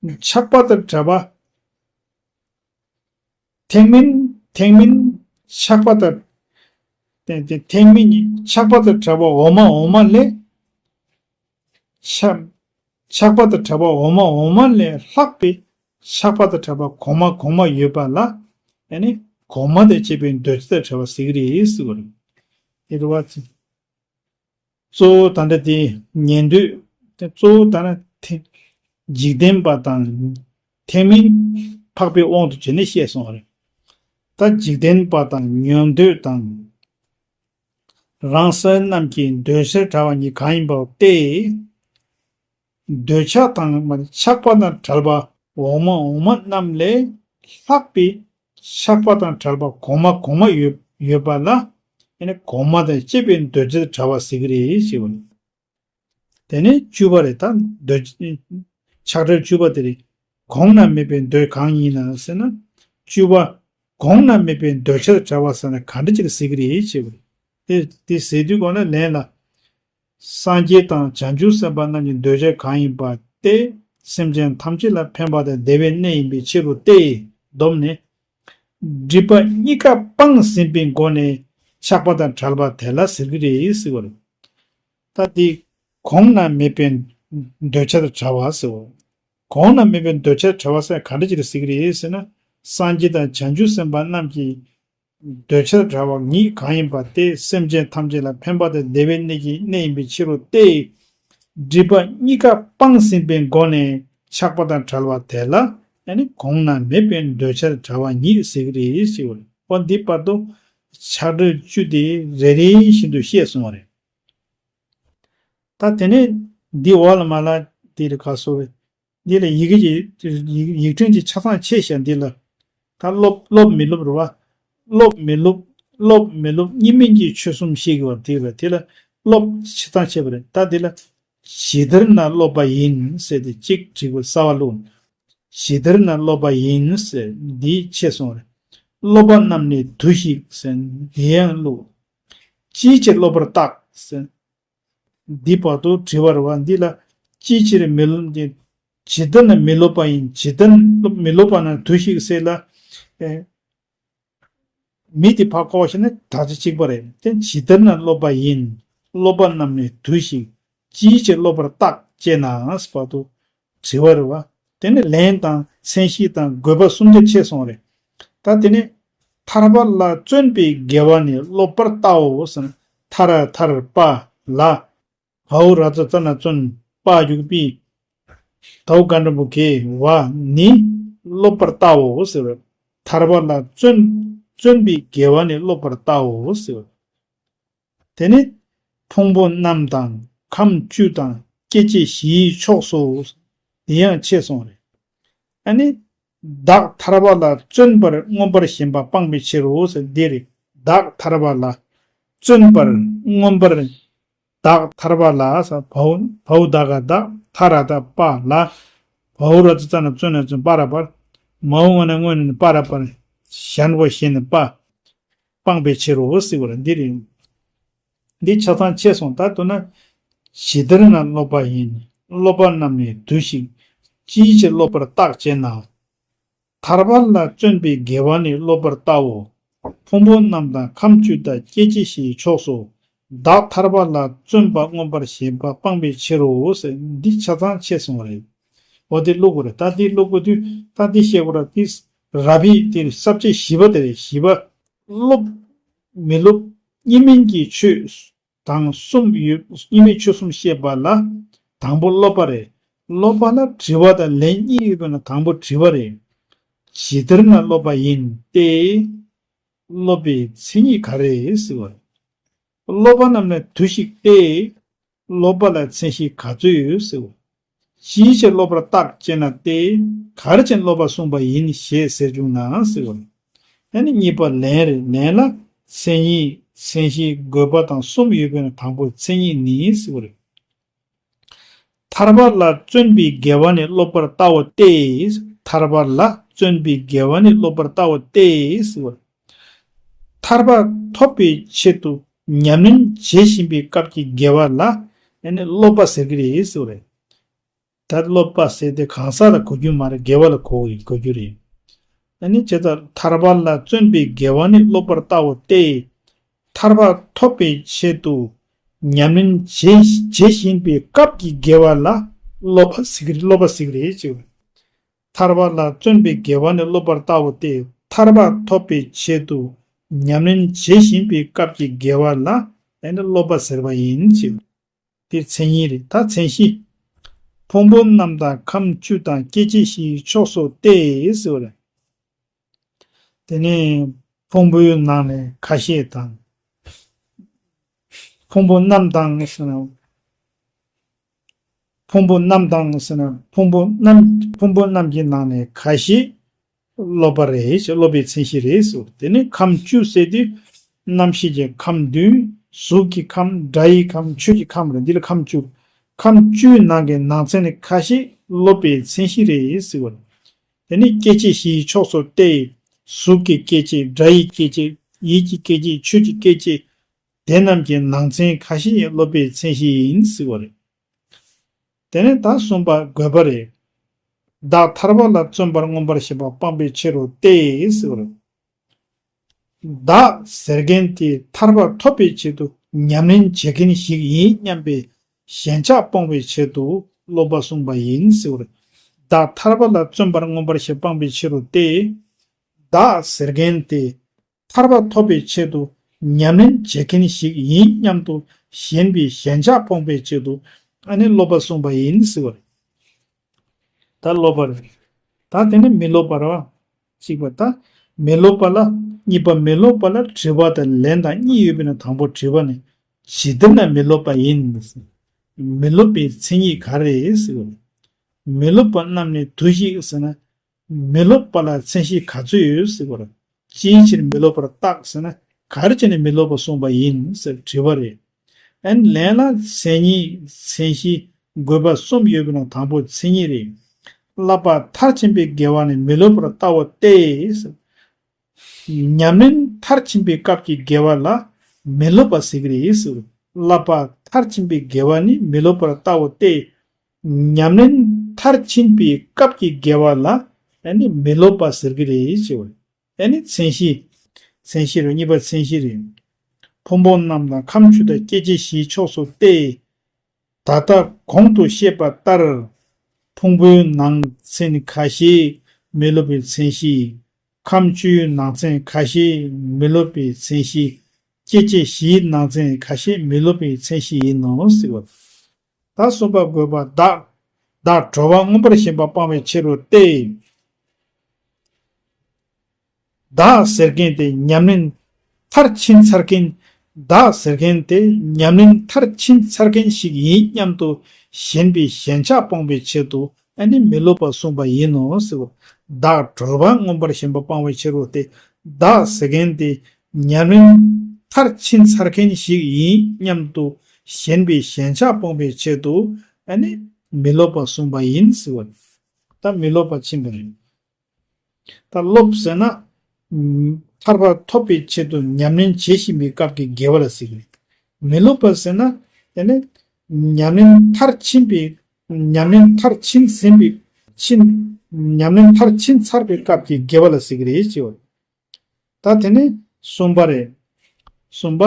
ཆགས་པ་དང་བྲལ་བ། ཐེག་དམན་ཐེག་དམན་ཆགས་པ་དང་། ཐེག་ཐེག་དམན་ཆགས་པ་དང་བྲལ་བ་འོག་མ་འོག་མ་ལས། ཆགས་ཆགས་པ་དང་བྲལ་བ་འོག་མ་འོག་མ་ལས་ལྷག་པའི་ཆགས་པ་དང་བྲལ་བ་གོང་མ་གོང་མ་ཡོད་པ་ལ། ཨ་ནི་གོང་མ་དང་བཅས་པའི་འདོད་ཆགས་དང་བྲལ་བ་ཟེར་གྱི་རེད་ཟེར་བ་རེད། དེ་རེད་བ། གཙོ་བོ་ད་ལྟ་དེ་ཉན་ཐོས། དེ་གཙོ་བོ་ད་ནི་དེ་འཇིག་རྟེན་པ་དང་ཐེག་དམན་འཕགས་པའི་དབང་དུ་བྱས་ནས་བཤད་སོང་བ་རེད། ད་འཇིག་རྟེན་པ་དང་ཉན་ཐོས་དང་རང་སེམས་རྣམས་ཀྱི་འདོད་ཆགས་བྲལ་བ་ཉིད་གང་ཡིན་པ་སྟེ། འདོད་ཆགས་དང་མ་ཆགས་པ་དང་བྲལ་བ་འོག་མ་འོག་མ་རྣམས་ལས་ལྷག་པའི་ཆགས་པ་དང་བྲལ་བ་གོང་མ་གོང་མ་ཡོད་ཡོད་པ་ལ། ཨ་ནི་གོང་མ་དང་བཅས་པའི་འདོད་ཆགས་བྲལ་བ་ཟེར་གྱི་རེད་ཞེས་པ་ནི། དེ་ནས་བཅུ་པ་རེད། ད་འདོད་ཆགས་བྲལ་བཅུ་པ་དེ་རེད། གོང་ན་མེད་པའི་འདོད་གང་ཡིན་ན་ཟེར་ན། བཅུ་པ། གོང་ན་མེད་པའི་འདོད་ཆགས་བྲལ་བ་ཟེར་ན་ག་འདྲ་ཅིག་ཟེར་གྱི་རེད་ཞེས་པ་རེད། དེ་དེ་ཟེར་དུས་གོང་ན་ལན་ལ། སངས་རྒྱས་དང་བྱང་ཆུབ་སེམས་དཔའ་རྣམས་ཀྱི་འདོད་ཆགས་གང་ཡིན་པ་སྟེ། སེམས་ཅན་ཐམས་ཅད་ལ་ཕན་པ་དང་བདེ་བའི་གནས་ཡིན་པའི་ཕྱིར་རོ་སྟེ། བསྡོམས་ནས། སྒྲིབ་པ་གཉིས་ཀ་སྤངས་ཟིན་པའི་སྒོ་ནས་ཆགས་པ་དང་བྲལ་བ་དེ་ལ་ཟེར་གྱི་རེད་ཟེར་བ་རེད། ད་དེ་གོང་ན་མེད་པའི་འདོད་ཆགས་དང་བྲལ་བ་ཟེར་བ། གོང་ན་མེད་པའི་འདོད་ཆགས་བྲལ་བ་ཟེར་ག་འདྲ་ཅིག་ལ་ཟེར་གྱི་རེད་ཟེར་ན། སངས་རྒྱས་དང་བྱང་ཆུབ་སེམས་དཔའ་རྣམས་ཀྱི་འདོད་ཆགས་བྲལ་བ་ཉིད་གང་ཡིན་པ་སྟེ། སེམས་ཅན་ཐམས་ཅད་ལ་ཕན་པ་དང་བདེ་བའི་གནས་ཀྱི་གནས་ཡིན་པའི་ཕྱིར་རོ་སྟེ། སྒྲིབ་པ་གཉིས་ཀ་སྤངས་ཟིན་པའི་སྒོ་ནས་ཆགས་པ་དང་བྲལ་བ་དེ་ལ་ཨ་ནི་གོང་ན་མེད་པའི་འདོད་ཆགས་བྲལ་བ་ཉིད་ཟེར་གྱི་རེད་ཞེས་པ་རེད། འོ་འདི་བར་དུ་ཆགས་བྲལ་བཅུ་དེ་རེ་རེ་བཞིན་དུ་བཤད་སོང་བ་རེད། ད་དེ་ནས་འདི་འོག་ལ་མ་ལ་འདི་ལ་ག་སོ་བས། འདི་ལ་ཡི་གེ་གི་ཡིག་ཡིག་ཕྲེང་གི་ཆ་ཚང་ཆེ་ཤ་འདི་ལ། ད་སློབ་སློབ་མི་སློབ་རུ་བ། སློབ་མི་སློབ། སློབ་མི་སློབ་གཉིས་སྨན་གྱི་ཆོས་གསུམ་ཤེས་དགོས་པ་དེ་བས། དེ་ལ་སློབ་ཆ་ཚང་ཆེ་བ་རེད། ད་འདི་ལ། ཇི་ལྟར་ན་སློབ་པ་ཡིན་ཟེར་ཏེ་གཅིག་བྲིས་དགོས་གསར་བ་བླུགས། ཇི་ལྟར་ན་སློབ་པ་ཡིན་ཟེར་འདི་ཆེ་སོང་རེད། སློབ་པ་རྣམས་ནི་དུ་ཞིག་ཟེར་འདི་ཡང་བླུགས། ཅིའི་ཕྱིར་སློབ་པར་བརྟག་ཟེར། འདི་བར་དུ་དྲི་བ་རེད་བ། འདི་ལ་ཅིའི་ཕྱིར་མི་སློབ་འདི། ཇི་ལྟར་ན་མི་སློབ་པ་ཡིན། ཇི་ལྟར་སློབ་མི་སློབ་པ་ན་དུ་ཞིག་ཟེར་ལ། ཨེ། མི་དེ་ཕར་བཀོག་ཤེ་ན་དག་ཆ་གཅིག་པ་རེད། དེ་ཇི་ལྟར་ན་སློབ་པ་ཡིན། སློབ་པ་རྣམས་ནི་དུ་ཞིག་ཅིའི་ཕྱིར་སློབ་པར་བརྟག་ཅེ་ན་བར་དུ་དྲི་བ་རེད་བ། དེ་ནི་ལན་དང་མཚན་གཞི་དང་དགོས་པ་གསུམ་ཆ་ཕྱེ་སོང་རེད། ད་དེ་ནི་ཐར་པ་ལ་བརྩོན་པའི་དགེ་བ་ནི་སློབ་པར་བལྟའོ་ཟེར་ན། ཐར་ཐར་པ་ལ། བའོ་ར་ཙ་ཙ་ན་བརྩོན། པ་ཡུག་པི། དའོ་ག་འགྲེང་བུ་གེ་བ་ནི་སློབ་པར་བལྟའོ་ཟེར་བ། ཐར་པ་ལ་བརྩོན། བརྩོན་པའི་དགེ་བ་ནི་སློབ་པར་བལྟའོ་ཟེར་བ། དེ་ནི་ཕུང་པོ་རྣམས་དང་ཁམས་བཅུ་དང་སྐྱེ་མཆེད་བཞིའི་ཕྱོགས་སུ། དེ་ཡང་ཕྱེ་སོང་རེད། ཨ་ནི། བདག་ཐར་པ་ལ་བརྩོན་པར་མངོན་པར་ཞེན་པ་སྤངས་པའི་ཕྱིར་རོ་ཟེར་འདི་རེད། བདག་ཐར་པ་ལ་བརྩོན་པར་མངོན་པར། བདག་ཐར་པ་ལ་ས་བའོ་བའོ་ད་ག་བདག་ཐ་ར་ད་པ་ལ། བའོ་ར་ཙ་ཙ་ན་བརྩོན་ན་བརྩོན། པ་ར་པར། མའོ་ང་ན་སྔོན་ནས་པ་ར་པར། ཞན་པོ་ཞེན་ནས་པ། སྤངས་པའི་ཕྱིར་རོ་ཟེར་བ་ལ་འདི་རེད། འདི་ཆ་ཚང་ཕྱེ་སོང་། ད་དུ་ན། ཇི་ལྟར་ན་སློབ་པ་ཡིན། སློབ་པ་རྣམས་ནི་དུས་ཤིག་ཅིའི་ཕྱིར་སློབ་པར་བརྟག་ཅེ་ན། ཐར་པ་ལ་བརྩོན་པའི་དགེ་བ་ནི་སློབ་པར་བལྟའོ། ཕུང་པོ་རྣམས་དང་ཁམས་བཅུ་དང་སྐྱེ་མཆེད་བཞིའི་ཕྱོགས་སུ། བདག་ཐར་པ་ལ་བརྩོན་པ་མངོན་པར་ཞེན་པ་སྤངས་པའི་ཕྱིར་རོ་ཟེར་འདི་ཆ་ཚང་ཕྱེ་སོང་བ་རེད། འོ་དེ་ཀློག་དགོས་རེད། ད་དེ་ཀློག་དགོས་དུས་ད་དེ་བཤད་དགོས་ར། དེ་ར་བི་དེ་ས་བཅད་བཞི་པ་དེ་རེད། བཞི་པ། སློབ། མི་སློབ། གཉིས་མིན་གྱི་ཆོས་དང་གསུམ་ཡོད། གཉིས་མེད་ཆོས་གསུམ་བཤད་པ་ལ་དང་པོ་སློབ་པ་རེད། སློབ་པ་ལ་དྲི་བ་དང་ལན་གཉིས་ཡོད་པས་ན་དང་པོ་དྲི་བ་རེད། ཇི་ལྟར་ན་སློབ་པ་ཡིན་ཏེ། སློབ་པའི་མཚན་ཉིད་ག་རེ་ཟེར་བ། སློབ་པ་རྣམས་ནི་དུས་ཤིག་སྟེ། སློབ་པ་ལ་མཚན་གཞི་ག་ཚོད་ཡོད་ཟེར་བ། ཅིའི་ཕྱིར་སློབ་པར་བརྟག་ཅེ་ན་སྟེ། ག་རེ་བྱས་ནས་སློབ་པ་གསུངས་པ་ཡིན་ཞེས་ཟེར་བྱུང་ན་ཟེར་བ། ཨ་ནི་གཉིས་པ་ལན་རེད། ལན་ལ་མཚན་ཉིད་མཚན་གཞི་དགོས་པ་དང་གསུམ་ཡོད་པས་ན་དང་པོ་མཚན་ཉིད་ནི་ཟེར་བ་རེད། ཐར་པ་ལ་བརྩོན་པའི་དགེ་བ་ནི་སློབ་པར་བལྟའོ་སྟེ། ཐར་པ་ལ་བརྩོན་པའི་དགེ་བ་ནི་སློབ་པར་བལྟའོ་སྟེ་ཟེར་བ། ཐར་པ་ཐོབ་པའི་ཆེད་དུ་ཉམས་ལེན་བྱེད་བཞིན་པའི་སྐབས་ཀྱི་དགེ་བ་ལ་ཨ་ནི་སློབ་པ་ཟེར་གྱི་རེད་ཟེར་བ་རེད། ད་སློབ་པ་ཟེར་དེ་གང་ཟག་ལ་གོ་རྒྱུ་མ་རེད། དགེ་བ་ལ་གོ་གོ་རྒྱུ་རེད། ཨ་ནི་ཇི་ལྟར་ཐར་པ་ལ་བརྩོན་པའི་དགེ་བ་ནི་སློབ་པར་བལྟའོ་སྟེ། ཐར་པ་ཐོབ་པའི་ཆེད་དུ་ཉམས་ལེན་བྱེད་བྱེད་བཞིན་པའི་སྐབས་ཀྱི་དགེ་བ་ལ་སློབ་པ་ཟེར་གྱི་རེད། སློབ་པ་ཟེར་གྱི་རེད་ཅེས། ཐར་པ་ལ་བརྩོན་པའི་དགེ་བ་ནི་སློབ་པར་བལྟའོ་སྟེ། ཐར་པ་ཐོབ་པའི་ཆེད་དུ་ཉམས་ལེན་བྱེད་བཞིན་པའི་སྐབས་ཀྱི་དགེ་བ་ལ་ཨ་ནི་སློབ་པ་ཟེར་བ་ཡིན་ཅེས། དེ་མཚན་ཉིད་རེད། ད་མཚན་གཞི། ཕུང་པོ་རྣམས་དང་ཁམས་བཅུ་དང་སྐྱེ་མཆེད་བཞིའི་ཕྱོགས་སུ་སྟེ་ཟེར་བ་རེད། དེ་ནས་ཕུང་པོའི་ནང་ནས་ཁ་ཤས་དང་། ཕུང་པོ་རྣམས་དང་ཟེར་ན། ཕུང་པོ་རྣམས་དང་ཟེར་ན་ཕུང་པོ་རྣམས། ཕུང་པོ་རྣམས་ཀྱི་ནང་ནས་ཁ་ཤས་སློབ་པ་རེད་ཞེས། སློབ་པའི་མཚན་གཞི་རེད་ཟེར། དེ་ནི་ཁམས་བཅུ་ཟེར་དུས་རྣམ་ཤེས་ཀྱི་ཁམས་བདུན། གཟུགས་ཀྱི་ཁམས། སྒྲ་ཡི་ཁམས། ཆོས་ཀྱི་ཁམས་རེད། འདི་ལ་ཁམས་བཅུ། ཁམས་བཅུའི་ནང་གི་ནང་ཚན་ནི་ཁ་ཤས་སློབ་པའི་མཚན་གཞི་རེད་ཟེར་བ། དེ་ནི་སྐྱེ་མཆེད་བཞིའི་ཕྱོགས་སུ་སྟེ། གཟུགས་ཀྱི་སྐྱེ་མཆེད། སྒྲ་ཡི་སྐྱེ་མཆེད། ཡིད་ཀྱི་སྐྱེ་མཆེད། ཆོས་ཀྱི་སྐྱེ་མཆེད། དེ་རྣམས་ཀྱི་ནང་ཚན་ཁ་ཤས་སློབ་པའི་མཚན་གཞི་ཡིན་ཟེར་བ་རེད། དེ་ནས་ད་གསུམ་པ་དགོས་པ་རེད། བདག་ཐར་པ་ལ་བརྩོན་པར་མངོན་པར་ཞེན་པ་སྤངས་པའི་ཕྱིར་རོ་སྟེ་ཟེར་བ་རེད། བདག་ཟེར་མཁན་དེ་ཐར་པ་ཐོབ་པའི་ཆེད་དུ་ཉམས་ལེན་བྱེད་མཁན་ཞིག་ཡིན་སྙམ་པའི་ཞེན་ཆགས་སྤོང་བའི་ཆེད་དུ་སློབ་པ་གསུངས་པ་ཡིན་ཟེར་བ་རེད། བདག་ཐར་པ་ལ་བརྩོན་པར་མངོན་པར་ཞེན་སྤངས་པའི་ཕྱིར་རོ་སྟེ། བདག་ཟེར་མཁན་དེ་ཐར་པ་ཐོབ་པའི་ཆེད་དུ་ཉམས་ལེན་བྱེད་མཁན་ཞིག་ཡིན་སྙམ་དུ་ཞེན་པའི་ཞེན་ཆགས་སྤོང་བའི་ཆེད་དུ་ཨ་ནི་སློབ་པ་གསུངས་པ་ཡིན་ཟེར་བ་རེད། ད་སློབ་པ་རེད། ད་དེ་ནི་མི་སློབ་པ་རེད་བ། གཅིག་པ་ད། མི་སློབ་པ་ལ། གཉིས་པ་མི་སློབ་པ་ལ་དྲི་བ་དང་ལན་དང་གཉིས་ཡོད་པས་ན་དང་པོ་དྲི་བ་ནི། ཇི་ལྟར་ན་མི་སློབ་པ་ཡིན། མི་སློབ་པའི་མཚན་ཉིད་ག་རེ་ཟེར་བ་རེད། མི་སློབ་པ་རྣམས་ནི་དུས་ཤིག་ཟེར་ན། མི་སློབ་པ་ལ་མཚན་གཞི་ག་ཚོད་ཡོད་ཟེར་བ་རེད། ཅིའི་ཕྱིར་མི་སློབ་པར་བརྟག་ཟེར་ན། ག་རེ་བྱས་ནས་མི་སློབ་པ་གསུངས་པ་ཡིན་ཟེར་དྲི་བ་རེད། ཨན་ལན་ལ་མཚན་ཉིད་མཚན་གཞི་དགོས་པ་གསུམ་ཡོད་པའི་ནང་དང་པོ་མཚན་ཉིད་རེད། བསླབ་པ་མཐར་ཕྱིན་པའི་དགེ་བ་ནི་མི་སློབ་པར་བལྟའོ་སྟེ། ཉམས་ལེན་མཐར་ཕྱིན་པའི་སྐབས་ཀྱི་དགེ་བ་ལ་མི་སློབ་པ་ཟེར་གྱི་རེད་ཟེར། བསླབ་པ་མཐར་ཕྱིན་པའི་དགེ་བ་ནི་མི་སློབ་པར་བལྟའོ་སྟེ། ཉམས་ལེན་མཐར་ཕྱིན་པའི་སྐབས་ཀྱི་དགེ་བ་ལ་ཨ་ནི་མི་སློབ་པ་ཟེར་གྱི་རེད་ཅེས། ཨ་ནི་མཚན་གཞི། མཚན་གཞི་རེད། གཉིས་པ་མཚན་གཞི་རེད། ཕུང་པོ་རྣམས་དང་ཁམས་བཅུ་དང་སྐྱེ་མཆེད་བཞིའི་ཕྱོགས་སུ་སྟེ། ད་ལྟ་གོང་དུ་བཤད་པ་ལྟར། ཕུང་པོའི་ནང་ཚན་ཁ་ཤས་མི་སློབ་པའི་མཚན་གཞི། ཁམས་བཅུའི་ནང་ཚན་ཁ་ཤས་མི་སློབ་པའི་མཚན་གཞི། སྐྱེ་མཆེད་བཞིའི་ནང་ཚན་ཁ་ཤས་མི་སློབ་པའི་མཚན་གཞི་ཡིན་ནོ་ཟེར་བ། ད་གསུམ་པ་དགོས་པ་བདག་བདག་གྲོལ་བ་མངོན་པར་ཞེན་པ་སྤངས་པའི་ཕྱིར་རོ་སྟེ། བདག་ཟེར་མཁན་དེ་ཉམས་ལེན་མཐར་ཕྱིན་ཚར་མཁན། བདག་ཟེར་མཁན་དེ་ཉམས་ལེན་མཐར་ཕྱིན་ཚར་མཁན་ཞིག་ཡིན་སྙམ་དུ་ཞེན་པའི་ཞེན་ཆགས་སྤོང་བའི་ཆེད་དུ་ཨ་ནི་མི་སློབ་པ་གསུངས་པ་ཡིན་ནོ་ཟེར་བ། བདག་གྲོལ་བ་མངོན་པར་ཞེན་པ་སྤང་བའི་ཕྱིར་རོ་སྟེ། བདག་ཟེར་མཁན་དེ་ཉམས་ལེན་མཐར་ཕྱིན་ཚར་མཁན་ཞིག་ཡིན་སྙམ་དུ་ཞེན་པའི་ཞེན་ཆགས་སྤོང་བའི་ཆེད་དུ་ཨ་ནི་མི་སློབ་པ་གསུངས་པ་ཡིན་ཟེར་བ། ད་མི་སློབ་པ་ཕྱིན་པ་རེད། ད་སློབ་ཟེར་ན། ཐར་པ་ཐོབ་པའི་ཆེད་དུ་ཉམས་ལེན་བྱེད་བཞིན་པའི་སྐབས་ཀྱི་དགེ་བ་ལ་ཟེར་གི་རེད། མི་སློབ་པ་ཟེར་ན། དེ་ནི་ཉམས་ལེན་མཐར་ཕྱིན་པའི། ཉམས་ལེན་མཐར་ཕྱིན་ཟིན་པའི། ཕྱིན། ཉམས་ལེན་མཐར་ཕྱིན་ཚར་བའི་སྐབས་ཀྱི་དགེ་བ་ལ་ཟེར་གི་རེད་ཅེས་པ། ད་དེ་ནི་གསུམ་པ་རེད། གསུམ་པ།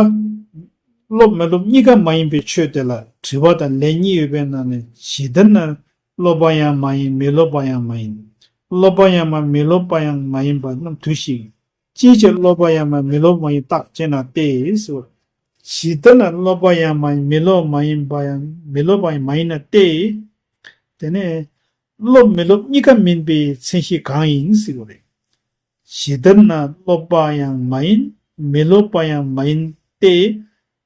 སློབ་མི་སློབ་གཉིས་ཀ་མ་ཡིན་པའི་ཆོས་དེ་ལ་དྲི་བ་དང་ལན་གཉིས་ཡོད་པའི་ནང་ནས་ཇི་ལྟར་ན་སློབ་པ་ཡང་མ་ཡིན་མི་སློབ་པ་ཡང་མ་ཡིན། སློབ་པ་ཡང་མ་མི་སློབ་པ་ཡང་མ་ཡིན་པ་རྣམས་དུས་ཤིག་ཅིའི་ཕྱིར་སློབ་པ་ཡང་མ་མི་སློབ་མ་ཡིན་རྟགས་ཅེ་ན་སྟེ་ཟེར། ཇི་ལྟར་ན་སློབ་པ་ཡང་མ་ཡིན་མི་སློབ་མ་ཡིན་པ་ཡང་མི་སློབ་པ་ཡང་མ་ཡིན་ན་སྟེ། དེ་ནས་སློབ་མི་སློབ་གཉིས་ཀ་མིན་པའི་མཚན་གཞི་གང་ཡིན་ཟེར་བ་རེད། ཇི་ལྟར་ན་སློབ་པ་ཡང་མ་ཡིན་མི་སློབ་པ་ཡང་མ་ཡིན་ཏེ།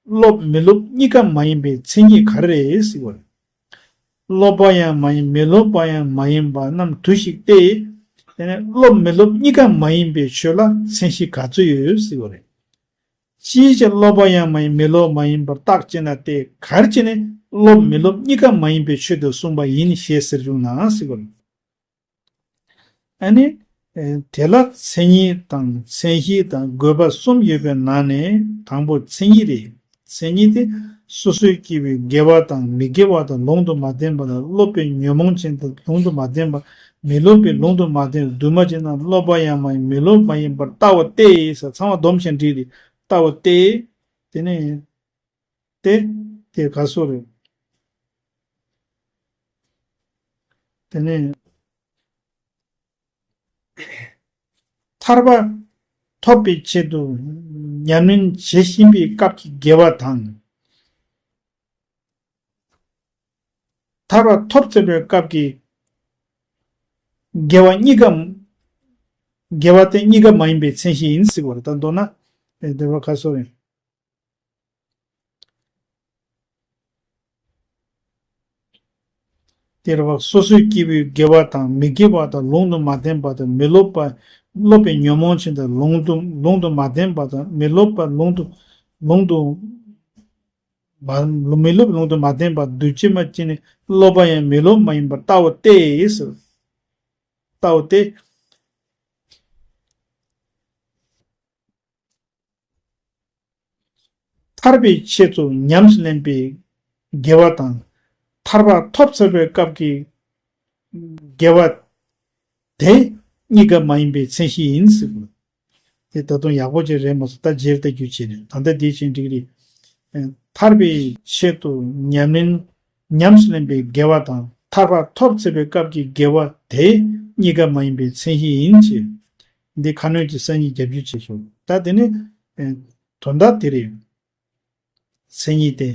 སློབ་མི་སློབ་གཉིས་ཀ་མ་ཡིན་པའི་མཚན་ཉིད་ག་རེ་རེད་ཟེར་བ་རེད། སློབ་པ་ཡང་མ་ཡིན་མི་སློབ་པ་ཡང་མ་ཡིན་པ་རྣམས་དུས་ཤིག་སྟེ། དེ་ནས་སློབ་མི་སློབ་གཉིས་ཀ་མ་ཡིན་པའི་ཆོས་ལ་མཚན་གཞི་ག་ཚོད་ཡོད་ཟེར་བ་རེད། ཅིའི་ཕྱིར་སློབ་པ་ཡང་མ་ཡིན་མི་སློབ་མ་ཡིན་པར་རྟགས་ཅེ་ན་སྟེ་ག་རེ་བྱས་ནས་སློབ་མི་སློབ་གཉིས་ཀ་མ་ཡིན་པའི་ཆོས་དེ་གསུངས་པ་ཡིན་ཞེས་ཟེར་བྱུང་ན་ཟེར་བ་རེད། ཨ་ནི། དེ་ལ་མཚན་ཉིད་དང་མཚན་གཞི་དང་དགོས་པ་གསུམ་ཡོད་པའི་ནང་ནས་དང་པོ་མཚན་ཉིད་རེད། མཚན་ཉིད་དེ་སོ་སོའི་སྐྱེ་བོའི་དགེ་བ་དང་མི་དགེ་བ་དང་ལུང་དུ་མ་བསྟན་པ་དང་སློབ་པའི་ཉོན་མོངས་ཅན་དང་ལུང་དུ་མ་བསྟན་པ། མི་སློབ་པའི་ལུང་དུ་མ་བསྟན་པ་འདུས་མ་བྱས་རྣམས་སློབ་པ་ཡང་མ་ཡིན་མི་སློབ་མ་ཡིན་པར་ལྟ་བ་སྟེ་ཟེར་ཚང་མ་སྡོམ་ཞིང་འགྲིག་རེད་ལྟ་བ་སྟེ། དེ་ནས། དེ། དེ་ག་སོགས་རེད། དེ་ནས། ཐར་པ་ཐོབ་པའི་ཆེད་དུ་ཉམས་ལེན་བྱེད་བཞིན་པའི་སྐབས་ཀྱི་དགེ་བ་དང་། ཐར་པ་ཐོབ་ཚར་བའི་སྐབས་ཀྱི་དགེ་བ་གཉིས་ཀ་དགེ་བ་དེ་གཉིས་ཀ་མ་ཡིན་པའི་མཚན་གཞི་ཡིན་ཟེར་བ་རེད། ད་མདོར་ན་དེ་བ་ག་སོགས་རེད། དེར་བ་སོ་སོའི་སྐྱེ་བོའི་དགེ་བ་དང་མི་དགེ་བ་དང་ལུང་དུ་མ་བསྟན་པ་དང་མི་སློབ་པ། སློབ་པའི་ཉོན་མོངས་ཅན་དང་ལུང་དུ་ལུང་དུ་མ་བསྟན་པ་དང་མི་སློབ་པ་ལུང་དུ་ལུང་དུ་མ་མི་སློབ་ལུང་དུ་མ་བསྟན་པ་འདུས་བྱས་མ་ཅི་ནི་སློབ་པ་ཡང་མི་སློབ་མ་ཡིན་པར་ལྟ་བ་སྟེ། ལྟ་བ་སྟེ། ཐར་པའི་ཆེད་དུ་ཉམས་སུ་ལེན་པའི་དགེ་བ་དང་། ཐར་པ་ཐོབ་ཚར་བའི་སྐབས་ཀྱི་དགེ་བ་དེ་གཉིས་ཀ་མ་ཡིན་པའི་མཚན་གཞི་ཡིན་ཟེར་དགོས། དེ་ད་དུང་ཡག་པོ་ཅིག་རེད་མ་སོང་ད་རྗེས་ལྟ་རྒྱུ་བྱས་ནས་ད་ལྟ་འདིའི་ཆེན་འགྲིག་རེད། ཐར་པའི་ཆེད་དུ་ཉམས་ལེན་ཉམས་སུ་ལེན་པའི་དགེ་བ་དང་ཐར་པ་ཐོབ་ཚར་བའི་སྐབས་ཀྱི་དགེ་བ་དེ་གཉིས་ཀ་མ་ཡིན་པའི་མཚན་གཞི་ཡིན་ཅེས། འདི་ཁ་སྣོན་གྱི་སང་ཉིན་རྒྱབ་བསྒྱུར་བྱེད་ཆོག་ད་དེ་ནི། དོན་དག་དེ་རེད། མཚན་ཉིད་དེ།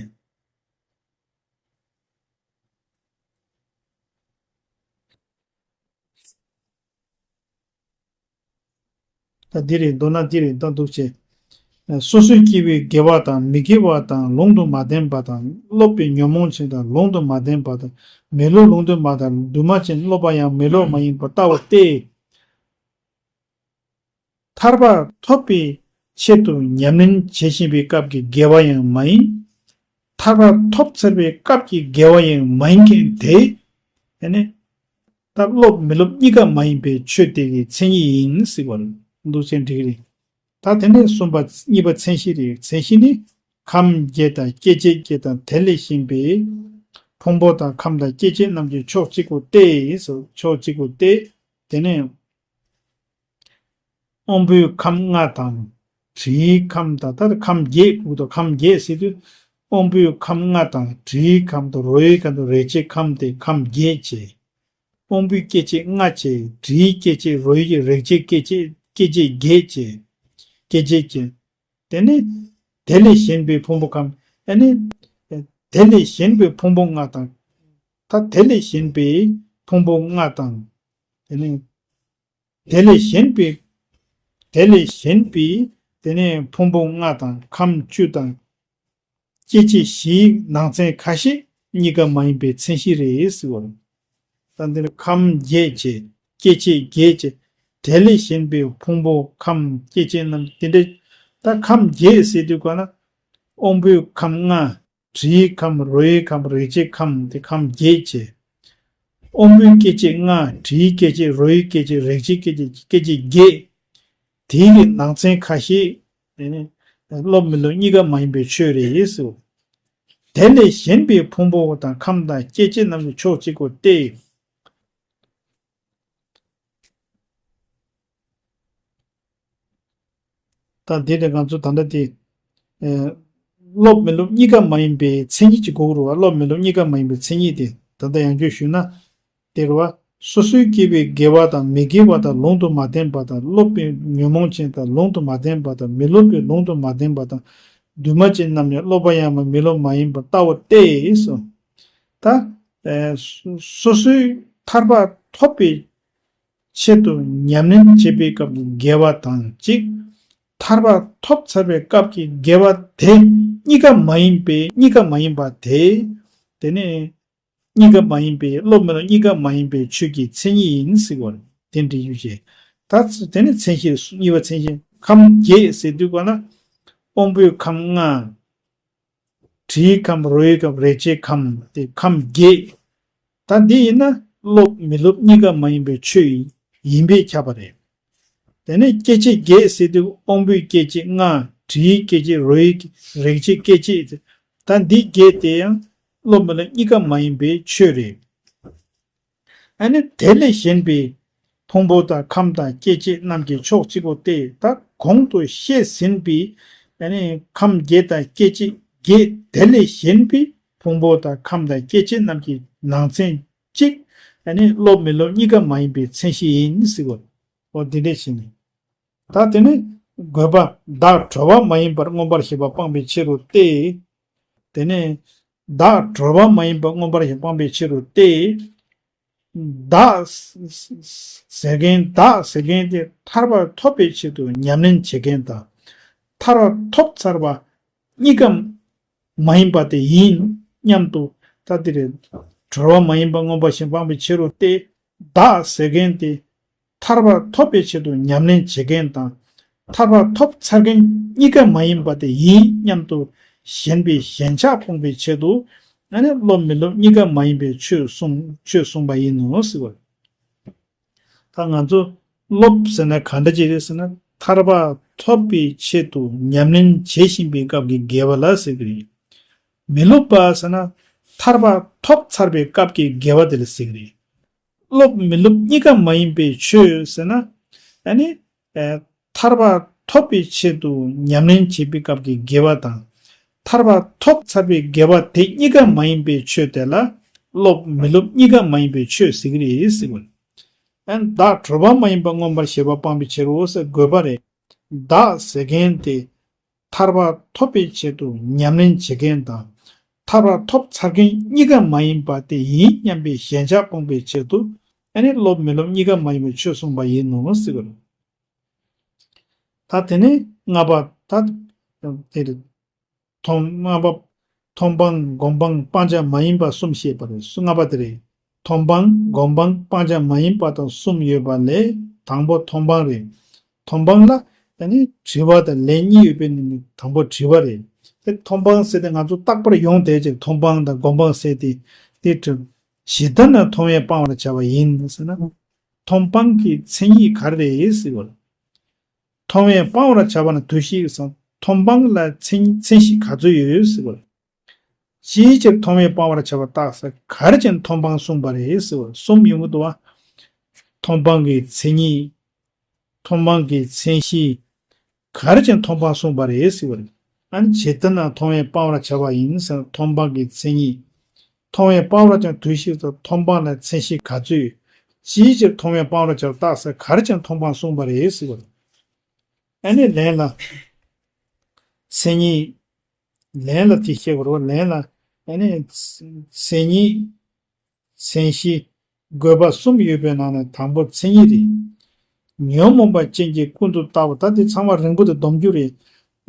ད་འདི་རེད་མདོར་ན་འདི་རེད་ད་འདུག་ཅེས། སོ་སོའི་སྐྱེ་བོའི་དགེ་བ་དང་མི་དགེ་བ་དང་ལུང་དུ་མ་བསྟན་པ་དང་སློབ་པའི་ཉོན་མོངས་ཅན་དང་ལུང་དུ་མ་བསྟན་པ་དང་མི་སློབ་ལུང་དུ་མ་དང་འདུས་མ་བྱས་སློབ་པ་ཡང་མི་སློབ་མ་ཡིན་པར་ལྟ་བ་སྟེ། ཐར་པ་ཐོབ་པའི་ཆེད་དུ་ཉམས་ལེན་བྱེད་བཞིན་པའི་སྐབས་ཀྱི་དགེ་བ་ཡང་མ་ཡིན། ཐར་པ་ཐོབ་ཚར་བའི་སྐབས་ཀྱི་དགེ་བ་ཡང་མ་ཡིན་མཁན་དེ། ཨ་ནི། ད་སློབ་མི་སློབ་གཉིས་ཀ་མ་ཡིན་པའི་ཆོས་དེ་གི་མཚན་ཉིད་ཡིན་ཟེར་བ་འདུག་ཅེས་འགྲིག་རེད། ད་དེ་ནས་གསུམ་པ་གཉིས་པ་མཚན་གཞི་རེད། མཚན་གཞི་ནི། ཁམས་བརྒྱད་དང་སྐྱེ་མཆེད་བརྒྱད་དང་དེ་ལས་གཞན་པའི། ཕུང་པོ་དང་ཁམས་དང་སྐྱེ་མཆེད་རྣམས་ཀྱི་ཕྱོགས་གཅིག་པུ་སྟེ། ཕྱོགས་གཅིག་པུ་སྟེ། དེ་ནས། དབང་པོའི་ཁམས་ལྔ་དང་། དྲིའི་ཁམས་དང་ད་ཁམས་བརྒྱད་ཁུག་ཏུ་ཁམས་བརྒྱད་ཟེར་དུས། དབང་པོའི་ཁམས་ལྔ་དང་དྲིའི་ཁམས་དང་རོ་ཡི་ཁམས་དང་རེག་བྱའི་ཁམས་ཏེ་ཁམས་བརྒྱད་བྱས། དབང་པོའི་སྐྱེ་མཆེད་ལྔ་བྱས། དྲིའི་སྐྱེ་མཆེད། རོ་ཡི་རེག་བྱའི་སྐྱེ་མཆེད། སྐྱེ་མཆེད་བརྒྱད་བྱས། སྐྱེ་མཆེད་བརྒྱད། དེ་ནས་དེ་ལས་གཞན་པའི་ཕུང་པོ་ཁམས། ཨ་ནི་དེ་ལས་གཞན་པའི་ཕུང་པོ་ལྔ་དང་། ད་དེ་ལས་གཞན་པའི་ཕུང་པོ་ལྔ་དང་། དེ་ནས་དེ་ལས་གཞན་པའི། དེ་ལས་གཞན་པའི། དེ་ནས་ཕུང་པོ་ལྔ་དང་ཁམས་བཅུ་དང་། སྐྱེ་མཆེད་བཞིའི་ནང་ཚན་ཁ་ཤས་གཉིས་ཀ་མ་ཡིན་པའི་མཚན་གཞི་རེད་ཟེར་བ་རེད། ད་འདིར་ཁམས་བརྒྱད་བྱས། སྐྱེ་མཆེད་བརྒྱད་བྱས། དེ་ལས་གཞན་པའི་ཕུང་པོ་ཁམས་སྐྱེ་མཆེད་རྣམས་དེ་འདྲ། ད་ཁམས་བརྒྱད་ཟེར་དུས་ག་ན། དབང་པོའི་ཁམས་ལྔ། དྲིའི་ཁམས། རོ་ཡི་ཁམས། རེག་བྱའི་ཁམས། དེ་ཁམས་བརྒྱད་བྱས། དབང་པོའི་སྐྱེ་མཆེད་ལྔ། དྲིའི་སྐྱེ་མཆེད། རོ་ཡི་སྐྱེ་མཆེད། རེག་བྱའི་སྐྱེ་མཆེད། སྐྱེ་མཆེད་བརྒྱད། དེའི་ནང་ཚན་ཁ་ཤས། དེ་ནི་སློབ་མི་སློབ་གཉིས་ཀ་མ་ཡིན་པའི་ཆོས་རེད་ཟེར། དེ་ལས་གཞན་པའི་ཕུང་པོ་དང་ཁམས་དང་སྐྱེ་མཆེད་རྣམས་ཀྱི་ཕྱོགས་གཅིག་པོ་སྟེ། ད་འདི་ནས་ང་ཚོ་ད་ལྟ་དེ། ཨེ། སློབ་མི་སློབ་གཉིས་ཀ་མ་ཡིན་པའི་མཚན་ཉིད་ཅིག་དགོས་རེད་བ། སློབ་མི་སློབ་གཉིས་ཀ་མ་ཡིན་པའི་མཚན་ཉིད་དེ་ད་ལྟ་ཡང་བསྐྱར་ཞུས་ན། དེ་རེད་བ། སོ་སོའི་སྐྱེ་བོའི་དགེ་བ་དང་མི་དགེ་བ་དང་ལུང་དུ་མ་བསྟན་པ་དང་སློབ་པའི་ཉོན་མོངས་ཅན་དང་ལུང་དུ་མ་བསྟན་པ་དང་མི་སློབ་པའི་ལུང་དུ་མ་བསྟན་པ་དང་འདུས་མ་བྱས་རྣམས་ནི་སློབ་པ་ཡང་མིན་མི་སློབ་མ་ཡིན་པར་བལྟའོ་སྟེ་ཟེར། ད། ཨེ། སོ་སོའི་ཐར་པ་ཐོབ་པའི་ཆེད་དུ་ཉམས་ལེན་བྱེད་པའི་སྐབས་ཀྱི་དགེ་བ་དང་གཅིག་ཐར་པ་ཐོབ་ཚར་བའི་སྐབས་ཀྱི་དགེ་བ་དེ་གཉིས་ཀ་མ་ཡིན་པའི་གཉིས་ཀ་མ་ཡིན་པ་དེ། དེ་ནི་གཉིས་ཀ་མ་ཡིན་པའི་སློབ་མི་སློབ་གཉིས་ཀ་མ་ཡིན་པའི་ཆོས་ཀྱི་མཚན་ཉིད་ཡིན་ཟེར་བ་རེད། དེ་འདྲ་ཡོད་ཅེས། ད་དེ་ནི་མཚན་གཞི་གཉིས་པ་མཚན་གཞི་ཁམས་བརྒྱད་ཟེར་དུས་ག་ན། དབང་པོའི་ཁམས་ལྔ། དྲིའི་ཁམས། རོ་ཡི་ཁམས། རེག་བྱའི་ཁམས། དེ་ཁམས་བརྒྱད། ད་འདི་ཡིན་ན་སློབ་མི་སློབ་གཉིས་ཀ་མ་ཡིན་པའི་ཆོས་ཡིན་པས་ཁྱབ་པ་རེད། དེ་ནས་སྐྱེ་མཆེད་བརྒྱད་ཟེར་དུས་དབང་པོའི་སྐྱེ་མཆེད་ལྔ། དྲིའི་སྐྱེ་མཆེད། རོ་ཡི། རེག་བྱའི་སྐྱེ་མཆེད། ད་འདི་བརྒྱད་དེ་ཡང་སློབ་མི་སློབ་གཉིས་ཀ་མ་ཡིན་པའི་ཆོས་རེད། ཨ་ནི་དེ་ལས་གཞན་པའི་ཕུང་པོ་དང་ཁམས་དང་སྐྱེ་མཆེད་རྣམས་ཀྱི་ཕྱོགས་གཅིག་པོ་སྟེ། ད་གོང་དུ་བཤད་ཟིན་པའི་ཨ་ནི་ཁམས་བརྒྱད་དང་སྐྱེ་མཆེད་བརྒྱད་དེ་ལས་གཞན་པའི་ཕུང་པོ་དང་ཁམས་དང་སྐྱེ་མཆེད་རྣམས་ཀྱི་ནང་ཚན་གཅིག་ཨ་ནི་སློབ་མི་སློབ་གཉིས་ཀ་མ་ཡིན་པའི་མཚན་གཞི་ཡིན་ཟེར་བ། འོ་འདི་འདྲས་བྱས་ནས། ད་དེ་ནི་དགོས་པ་བདག་གྲོལ་བ་མ་ཡིན་པར་མངོན་པར་ཞེན་པ་སྤངས་པའི་ཕྱིར་རོ་སྟེ། དེ་ནི་བདག་གྲོལ་བ་མ་ཡིན་པར་མངོན་པར་ཞེན་པ་སྤངས་པའི་ཕྱིར་རོ་སྟེ། བདག་ཟེར་མཁན་བདག་ཟེར་མཁན་དེ་ཐར་པ་ཐོབ་པའི་ཆེད་དུ་ཉམས་ལེན་བྱེད་མཁན་དང་། ཐར་པ་ཐོབ་ཚར་བ་གཉིས་ཀ་མ་ཡིན་པ་དེ་ཡིན་སྙམ་དུ། ད་དེ་རེད། གྲོལ་བ་མ་ཡིན་པར་མངོན་པར་ཞེན་པ་སྤངས་པའི་ཕྱིར་རོ་སྟེ། བདག་ཟེར་མཁན་དེ་ཐར་པ་ཐོབ་པའི་ཆེད་དུ་ཉམས་ལེན་བྱེད་མཁན་དང་། ཐར་པ་ཐོབ་ཚར་མཁན་གཉིས་ཀ་མ་ཡིན་པ་དེ་ཡིན་སྙམ་དུ་ཞེན་པའི་ཞེན་ཆགས་སྤོང་བའི་ཆེད་དུ། ཨ་ནི་སློབ་མི་སློབ་གཉིས་ཀ་མ་ཡིན་པའི་ཆོས་གསུངས་ཆོས་གསུངས་པ་ཡིན་ནོ་ཟེར་བ། ད་ང་ཚོ་སློབ་ཟེར་ན་ག་འདྲ་ཅིག་རེད་ཟེར་ན། ཐར་པ་ཐོབ་པའི་ཆེད་དུ་ཉམས་ལེན་བྱེད་བཞིན་པའི་སྐབས་ཀྱི་དགེ་བ་ལ་ཟེར་གྱི་རེད། མི་སློབ་པ་ཟེར་ན་ཐར་པ་ཐོབ་ཚར་བའི་སྐབས་ཀྱི་དགེ་བ་དེ་ལ་ཟེར་གྱི་རེད། སློབ་མི་སློབ་གཉིས་ཀ་མ་ཡིན་པའི་ཆོས་ཟེར་ན། ཨ་ནི། ཨེ། ཐར་པ་ཐོབ་པའི་ཆེད་དུ་ཉམས་ལེན་བྱེད་པའི་སྐབས་ཀྱི་དགེ་བ་དང་། ཐར་པ་ཐོབ་ཚར་བའི་དགེ་བ་དེ་གཉིས་ཀ་མ་ཡིན་པའི་ཆོས་དེ་ལ་སློབ་མི་སློབ་གཉིས་ཀ་མ་ཡིན་པའི་ཆོས་ཟེར་གྱི་རེད་ཟེར་བ། ཨན་བདག་གྲོལ་བ་མ་ཡིན་པར་མངོན་པར་ཞེན་པ་སྤངས་པའི་ཕྱིར་རོ་ཟེར་དགོས་པ་རེད། བདག་ཟེར་མཁན་དེ་ཐར་པ་ཐོབ་པའི་ཆེད་དུ་ཉམས་ལེན་བྱེད་མཁན་དང་། ཐར་པ་ཐོབ་ཚར་མཁན་གཉིས་ཀ་མ་ཡིན་པ་དེ་ཡིན་སྙམ་པའི་ཞེན་ཆགས་སྤོང་བའི་ཆེད་དུ། ཨ་ནི་སློབ་མི་སློབ་གཉིས་ཀ་མ་ཡིན་པའི་ཆོས་གསུངས་པ་ཡིན་ནོ་ཟེར་བ་རེད། ད་དེ་ནས་ལྔ་པ། ད་དེ་རེད། མཐོང་ལྔ་པ། མཐོང་སྤང་སྒོམ་སྤང་སྤང་བྱ་མ་ཡིན་པ་གསུམ་བཤད་པ་རེད། ལྔ་པ་དེ་རེད། མཐོང་སྤང་སྒོམ་སྤང་སྤང་བྱ་མ་ཡིན་པ་དང་གསུམ་ཡོད་པ་ལས་དང་པོ་མཐོང་སྤང་རེད། མཐོང་སྤང་ལ་ཨ་ནི་དྲི་བ་དང་ལན་གཉིས་ཡོད་པའི་ནང་ནས་དང་པོ་དྲི་བ་རེད། དེ་མཐོང་སྤང་ཟེར་ཏེ་ང་ཚོ་རྟག་པར་ཡོང་བསྡད་ཅིག་མཐོང་སྤང་དང་སྒོམ་སྤང་ཟེར་ཏེ། དེ་དྲི། ཇི་ལྟར་ན་མཐོང་བས་སྤང་བར་བྱ་བ་ཡིན་ཟེར་ན། མཐོང་སྤང་གི་མཚན་ཉིད་ག་རེ་རེད་ཟེར་བ། མཐོང་བས་སྤང་བར་བྱ་བ་ན་དུ་ཞིག་གསུངས། མཐོང་སྤང་ལ་མཚན་མཚན་གཞི་ག་ཚོད་ཡོད་ཟེར་བ། ཅིའི་ཕྱིར་མཐོང་བས་སྤང་བར་བྱ་བ་བརྟགས་ཟེར། ག་རེ་བྱས་ནས་མཐོང་སྤང་གསུངས་པ་རེད་ཟེར་བ། གསུམ་ཡོང་གི་འདུག་བ། མཐོང་སྤང་གི་མཚན་ཉིད། མཐོང་སྤང་གི་མཚན་གཞི། ག་རེ་བྱས་ནས་མཐོང་སྤང་གསུངས་པ་རེད་ཟེར་བ་རེད། ཨ་ནི་ཇི་ལྟར་ན་མཐོང་བས་སྤང་བར་བྱ་བ་ཡིན་ཟེར་མཐོང་སྤང་གི་མཚན་ཉིད། མཐོང་བས་སྤང་བར་བྱ་དུ་ཞིག་ཟེར་མཐོང་སྤང་ལ་མཚན་གཞི་ག་ཚོད། ཅིའི་ཕྱིར་མཐོང་བས་སྤང་བར་བྱ་བར་བརྟགས་ཟེར། ག་རེ་བྱས་ནས་མཐོང་སྤང་གསུངས་པ་རེད་ཟེར་བ་རེད། ཨ་ནི་ལན་ལ། མཚན་ཉིད། ལན་ལ་དེ་བཤད་དགོས་རེད་བ། ལན་ལ། ཨ་ནི། མཚན་ཉིད། མཚན་གཞི། དགོས་པ་གསུམ་ཡོད་པའི་ནང་ནས་དང་པོ་མཚན་ཉིད་རེད། ཉོན་མོངས་པ་ཅན་གྱིས་ཀུན་ཏུ་བརྟགས་པ། ད་དེ་ཚང་མ་རིང་པོ་དེ་སྡོམ་རྒྱུ་རེད།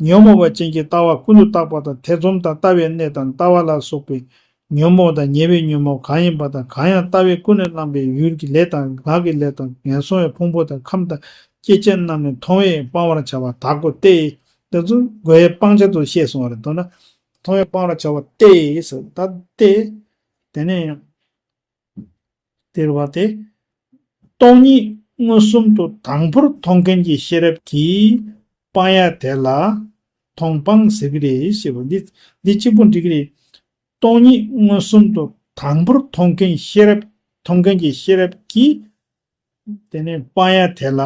ཉོན་མོངས་པ་ཅན་གྱིས་ལྟ་བ་ཀུན་ཏུ་བརྟགས་པ་དང་ཐེ་ཚོམ་དང་ལྟ་བའི་གནས་དང་ལྟ་བ་ལ་སོགས་པའི་ཉོན་མོངས་དང་ཉེ་བའི་ཉོན་མོངས་གང་ཡིན་པ་དང་གང་ཡང་ལྟ་བས་ཀུན་ནས་བསླངས་པའི་ཡུལ་གྱི་ལས་དང་ངག་གི་ལས་དང་ངན་སོང་བའི་ཕུང་པོ་དང་ཁམས་དང་སྐྱེ་མཆེད་རྣམས་ནི་མཐོང་བས་སྤང་བར་བྱ་བར་བརྟག་གོ་སྟེ། དེ་ཚོ་དགོས་པའི་སྤང་བྱ་ཚོ་བཤད་སོང་བ་རེད། མདོར་ན། མཐོང་བས་སྤང་བར་བྱ་བ་སྟེ་ཟེར། ད་སྟེ། དེ་ནས། སྟེ་བ་སྟེ། སྟོང་ཉིད་མངོན་སུམ་དུ་དང་པོར་མཐོང་མཁན་གྱི་ཤེས་རབ་ཀྱིས་སྤང་ཡ་དེ་ལ་མཐོང་སྤང་ཟེར་གྱི་རེད་ཞེས་པ་འདི། འདི་གཅིག་པོ་འགྲིག་གི་རེད། སྟོང་ཉིད་མངོན་སུམ་དུ་དང་པོར་མཐོང་མཁན་ཤེས་རབ། མཐོང་མཁན་གྱི་ཤེས་རབ་ཀྱིས། དེ་ནས་སྤང་ཡ་དེ་ལ་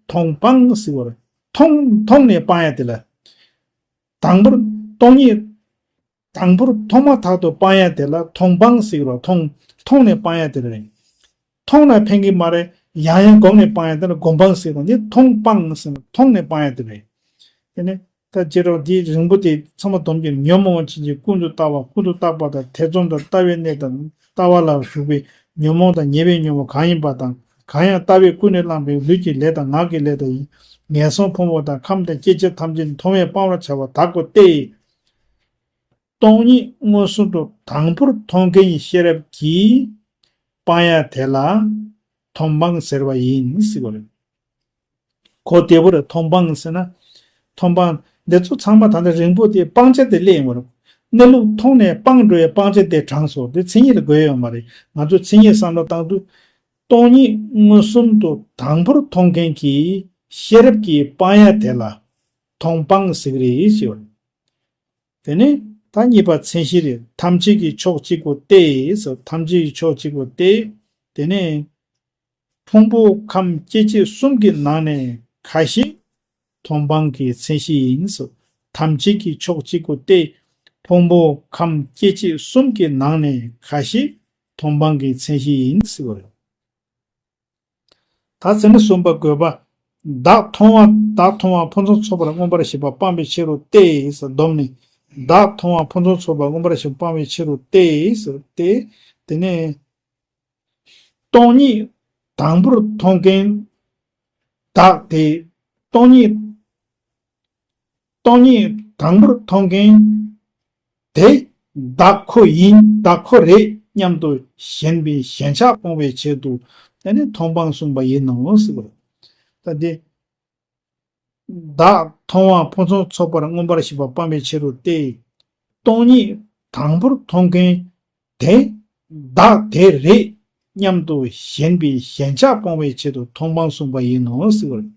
མཐོང་སྤང་ཟེར་བ་རེད། མཐོང་མཐོང་ནས་སྤང་ཡ་དེ་ལ། དང་པོར་སྟོང་ཉིད། དང་པོར་མཐོང་མ་ཐག་ཏུ་སྤང་ཡ་དེ་ལ་མཐོང་སྤང་ཟེར་བ། མཐོང་མཐོང་ནས་སྤང་ཡ་དེ་རེད། མཐོང་ན་ཕན་གྱི་མ་རེད། ཡང་ཡང་བསྒོམས་ནས་སྤང་ཡ་དེ་ལ་སྒོམ་སྤང་ཟེར་བ། འདི་མཐོང་སྤང་ཟེར་ན་མཐོང་ནས་སྤང་ཡ་དེ་རེད། དེ་ནས། ད་ཅེས་རོགས་འདི་རིང་པོ་དེ་ཚང་མ་སྡོམ་གྱི་ཉོན་མོངས་ཅན་གྱིས་ཀུན་ཏུ་བརྟགས་པ། ཀུན་ཏུ་བརྟགས་པ་དང་ཐེ་ཚོམ་དང་ལྟ་བའི་གནས་དང་ལྟ་བ་ལ་ཞུགས་པའི་ཉོན་མོངས་དང་ཉེ་བའི་ཉོན་མོངས་གང་ཡིན་པ་དང་གང་ཡང་ལྟ་བས་ཀུན་ནས་བསླངས་པའི་ལུས་ཀྱི་ལས་དང་ངག་གི་ལས་དང་ངན་སོང་ཕུང་པོ་དང་ཁམས་དང་སྐྱེ་མཆེད་ཐམས་ཅད་མཐོང་བས་སྤང་བར་བྱ་བ་བརྟག་གོ་སྟེ། སྟོང་ཉིད་མངོན་སུམ་དུ་དང་པོར་མཐོང་མཁན་གྱི་ཤེས་རབ་ཀྱིས་སྤང་ཡ་དེ་ལ་མཐོང་སྤང་ཟེར་བ་ཡིན་ཟེར་བ་རེད། གོ་བདེ་པོ་རེད། མཐོང་སྤང་ཟེར་ན། མཐོང་སྤང་འདི་ཚོ་ཚང་མ་ད་ལྟ་རིང་པོ་དེ་སྤང་བྱ་དེ་སླེབས་ཡོང་བ་རེད། གནས་ལུགས་མཐོང་ནས་སྤང་འགྲོ་བའི་སྤང་བྱ་དེ་དྲངས་སོ། དེ་མཚན་ཉིད་ལ་དགོས་ཡོད་མ་རེད། ང་ཚོ་མཚན་ཉིད་བསམ་བློ་བཏང་དུས། སྟོང་ཉིད་མངོན་སུམ་དུ་དང་པོར་མཐོང་མཁན་གྱི་ཤེས་རབ་ཀྱིས་སྤང་ཡ་དེ་ལ་མཐོང་སྤང་ཟེར་གྱི་རེད་ཞེས་པ་རེད། དེ་ནས་ད་གཉིས་པ་མཚན་གཞི་རེད། ཐམས་ཅད་ཀྱི་ཕྱོགས་གཅིག་པུ་སྟེ་ཟེར། ཐམས་ཅད་ཀྱི་ཕྱོགས་གཅིག་པུ་སྟེ། དེ་ནས་ཕུང་པོ་ཁམས་སྐྱེ་མཆེད་གསུམ་གྱི་ནང་ནས་ཁ་ཤས་མཐོང་སྤང་གི་མཚན་གཞི་ཡིན་ཟེར། ཐམས་ཅད་ཀྱི་ཕྱོགས་གཅིག་པུ་སྟེ། ཕུང་པོ་ཁམས་སྐྱེ་མཆེད་གསུམ་གྱི་ནང་ནས་ཁ་ཤས་མཐོང་སྤང་གི་མཚན་གཞི་ཡིན་ཟེར་བ་རེད། ད་ཚེ་ནི་གསུམ་པ་དགོས་པ། བདག་མཐོང་བ། བདག་མཐོང་བ་ཕུན་སུམ་ཚོགས་པར་མངོན་པར་ཤེས་པ་སྤངས་པའི་ཕྱིར་རོ་སྟེ་ཟེར་སྡོམ་ནས། བདག་མཐོང་བ་ཕུན་སུམ་ཚོགས་པར་མངོན་པར་ཤེས་པ་སྤངས་པའི་ཕྱིར་རོ་སྟེ་ཟེར་ཏེ། དེ་ནས། སྟོང་ཉིད་དང་པོར་མཐོང་མཁན་བདག་དེ། སྟོང་ཉིད། སྟོང་ཉིད་དང་པོར་མཐོང་མཁན་དེ་བདག་ཁོ་ཡིན། བདག་ཁོ་རེད་སྙམ་དུ་ཞེན་པའི་ཞེན་ཆགས་སྤོང་བའི་ཆེད་དུ། དེ་ནི་མཐོང་སྤང་གསུངས་པ་ཡིན་ནོ་ཟེར་བ་རེད། ད་དེ། བདག་མཐོང་བ་ཕུན་སུམ་ཚོགས་པར་མངོན་པར་ཤེས་པ་སྤངས་པའི་ཕྱིར་རོ་སྟེ། སྟོང་ཉིད་དང་པོར་མཐོང་མཁན་དེ་བདག་དེ་རེད་སྙམ་དུ་ཞེན་པའི་ཞེན་ཆགས་སྤོང་བའི་ཆེད་དུ་མཐོང་སྤང་གསུངས་པ་ཡིན་ནོ་ཟེར་བ་རེད།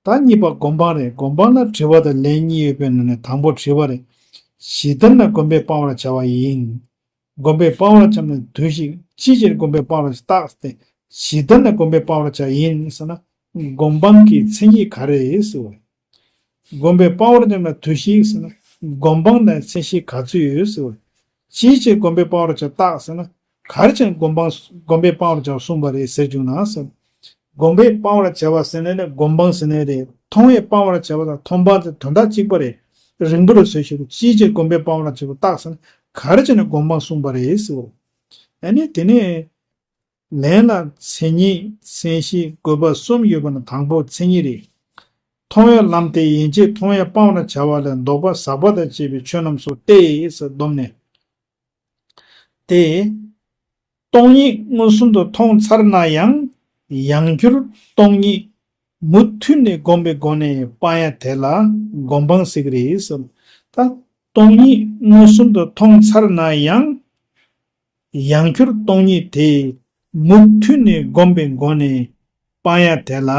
ད་གཉིས་པ་སྒོམ་སྤང་རེད། སྒོམ་སྤང་ལ་དྲི་བ་དང་ལན་གཉིས་ཡོད་པའི་ནང་ནས་དང་པོ་དྲི་བ་རེད། ཇི་ལྟར་ན་བསྒོམས་པས་སྤང་བར་བྱ་བ་ཡིན། བསྒོམས་པས་སྤང་བར་བྱ་ན་དུས་ཤིག་ཅིའི་ཕྱིར་བསྒོམས་པས་སྤང་བར་བྱ་བརྟགས་ཏེ། ཇི་ལྟར་ན་བསྒོམས་པས་སྤང་བར་བྱ་ཡིན་ཟེར་ན། སྒོམ་སྤང་གི་མཚན་ཉིད་ག་རེ་ཟེར་བ། བསྒོམས་པས་སྤང་བར་བྱ་ན་དུས་ཤིག་ཟེར་ན། སྒོམ་སྤང་དང་མཚན་གཞི་ག་ཚོད་ཡོད་ཟེར་བ། ཅིའི་ཕྱིར་བསྒོམས་པས་སྤང་བར་བྱ་བརྟགས་ཟེར་ན། ག་རེ་བྱས་ནས་སྒོམ་སྤང་། བསྒོམས་པས་སྤང་བར་བྱ་བ་གསུངས་པ་རེད་ཟེར་བྱུང་ན་ཟེར། བསྒོམས་པས་སྤང་བར་བྱ་བ་ཟེར་ནས་ནི་སྒོམ་སྤང་ཟེར་ནས་རེད། མཐོང་བས་སྤང་བར་བྱ་བ་དང་མཐོང་སྤང་དེ་དོན་དག་གཅིག་པ་རེད། རིང་པོ་རེད་ཟེར་ཞུ་རུ་ཅིའི་ཕྱིར་བསྒོམས་པས་སྤང་བར་བྱ་བ་བརྟགས་ཟེར་ན་ག་རེ་བྱས་ནས་སྒོམ་སྤང་གསུངས་པ་རེད་ཟེར། ཨ་ནི་དེ་ནས་ལན་ལ་མཚན་ཉིད་མཚན་གཞི་དགོས་པ་གསུམ་ཡོད་པ་ན་དང་པོ་མཚན་ཉིད་རེད། མཐོང་བའི་ལམ་དེ་ཡན་ཆད་མཐོང་བས་སྤང་བར་བྱ་བ་ལས་ལྡོག་པ་ཟག་པ་དང་བཅས་པའི་ཆོས་རྣམས་སོ་སྟེ་ཟེར་སྡོམ་ནས། ཏེ། སྟོང་ཉིད་མངོན་སུམ་དུ་མཐོང་ཚར་ན་ཡང་། ཡང་བསྐྱར་སྟོང་ཉིད་མུ་མཐུད་ནས་བསྒོམས་པའི་སྒོ་ནས་སྤང་ཡ་དེ་ལ་སྒོམ་སྤང་ཟེར་གྱི་རེད་ཟེར། ད་སྟོང་ཉིད་མངོན་སུམ་དུ་མཐོང་ཚར་ན་ཡང་། ཡང་བསྐྱར་སྟོང་ཉིད་དེ་མུ་མཐུད་ནས་བསྒོམས་པའི་སྒོ་ནས་སྤང་ཡ་དེ་ལ་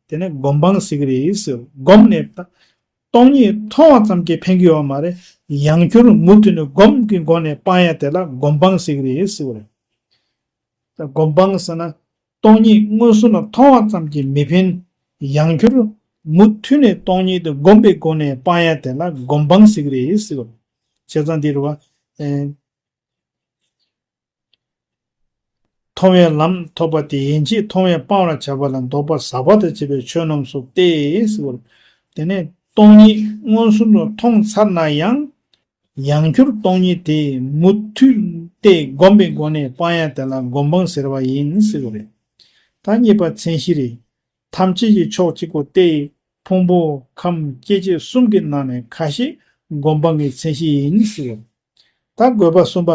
དེ་ནས་སྒོམ་སྤང་ཟེར་གྱི་རེད་ཟེར། བསྒོམས་ནས་ད། སྟོང་ཉིད་མཐོང་བ་ཙམ་གྱིས་ཕན་གྱི་ཡོད་མ་རེད། ཡང་བསྐྱར་མུ་མཐུད་ནས་སྒོམ་གྱི་སྒོ་ནས་སྤང་ཡ་དེ་ལ་སྒོམ་སྤང་ཟེར་གྱི་རེད་ཟེར་བ་རེད། ད་སྒོམ་སྤང་ཟེར་ན། སྟོང་ཉིད་མངོན་སུམ་ལ་མཐོང་བ་ཙམ་གྱིས་མི་ཕན། ཡང་བསྐྱར་མུ་མཐུད་ནས་སྟོང་ཉིད་དུ་སྒོམ་པའི་སྒོ་ནས་སྤང་ཡ་དེ་ལ་སྒོམ་སྤང་ཟེར་གྱི་རེད་ཟེར་བ་རེད། བྱས་ཙང་འདི་རུ་བ། ཨེ། མཐོང་བའི་ལམ་ཐོབ་པ་དེ་ཡན་ཆད་མཐོང་བས་སྤང་བར་བྱ་བ་ལ་འདོགས་པ་ཟག་པ་དང་བཅས་པའི་ཆོས་རྣམས་སུ་སྟེ་ཟེར་བ། དེ་ནས་སྟོང་ཉིད་མངོན་སུམ་དུ་མཐོང་ཚར་ན་ཡང་། ཡང་བསྐྱར་སྟོང་ཉིད་དེ་མུ་མཐུད་དེ་བསྒོམ་པའི་སྒོ་ནས་སྤང་ཡ་དེ་ལ་སྒོམ་སྤང་ཟེར་བ་ཡིན་ཟེར་བ་རེད། ད་གཉིས་པ་མཚན་གཞི་རེད། ཐམས་ཅད་ཀྱི་ཕྱོགས་གཅིག་པུ་སྟེ། ཕུང་པོ་ཁམས་སྐྱེ་མཆེད་གསུམ་གྱི་ནང་ནས་ཁ་ཤས་སྒོམ་སྤང་གི་མཚན་གཞི་ཡིན་ཟེར། ད་དགོས་པ་གསུམ་པ།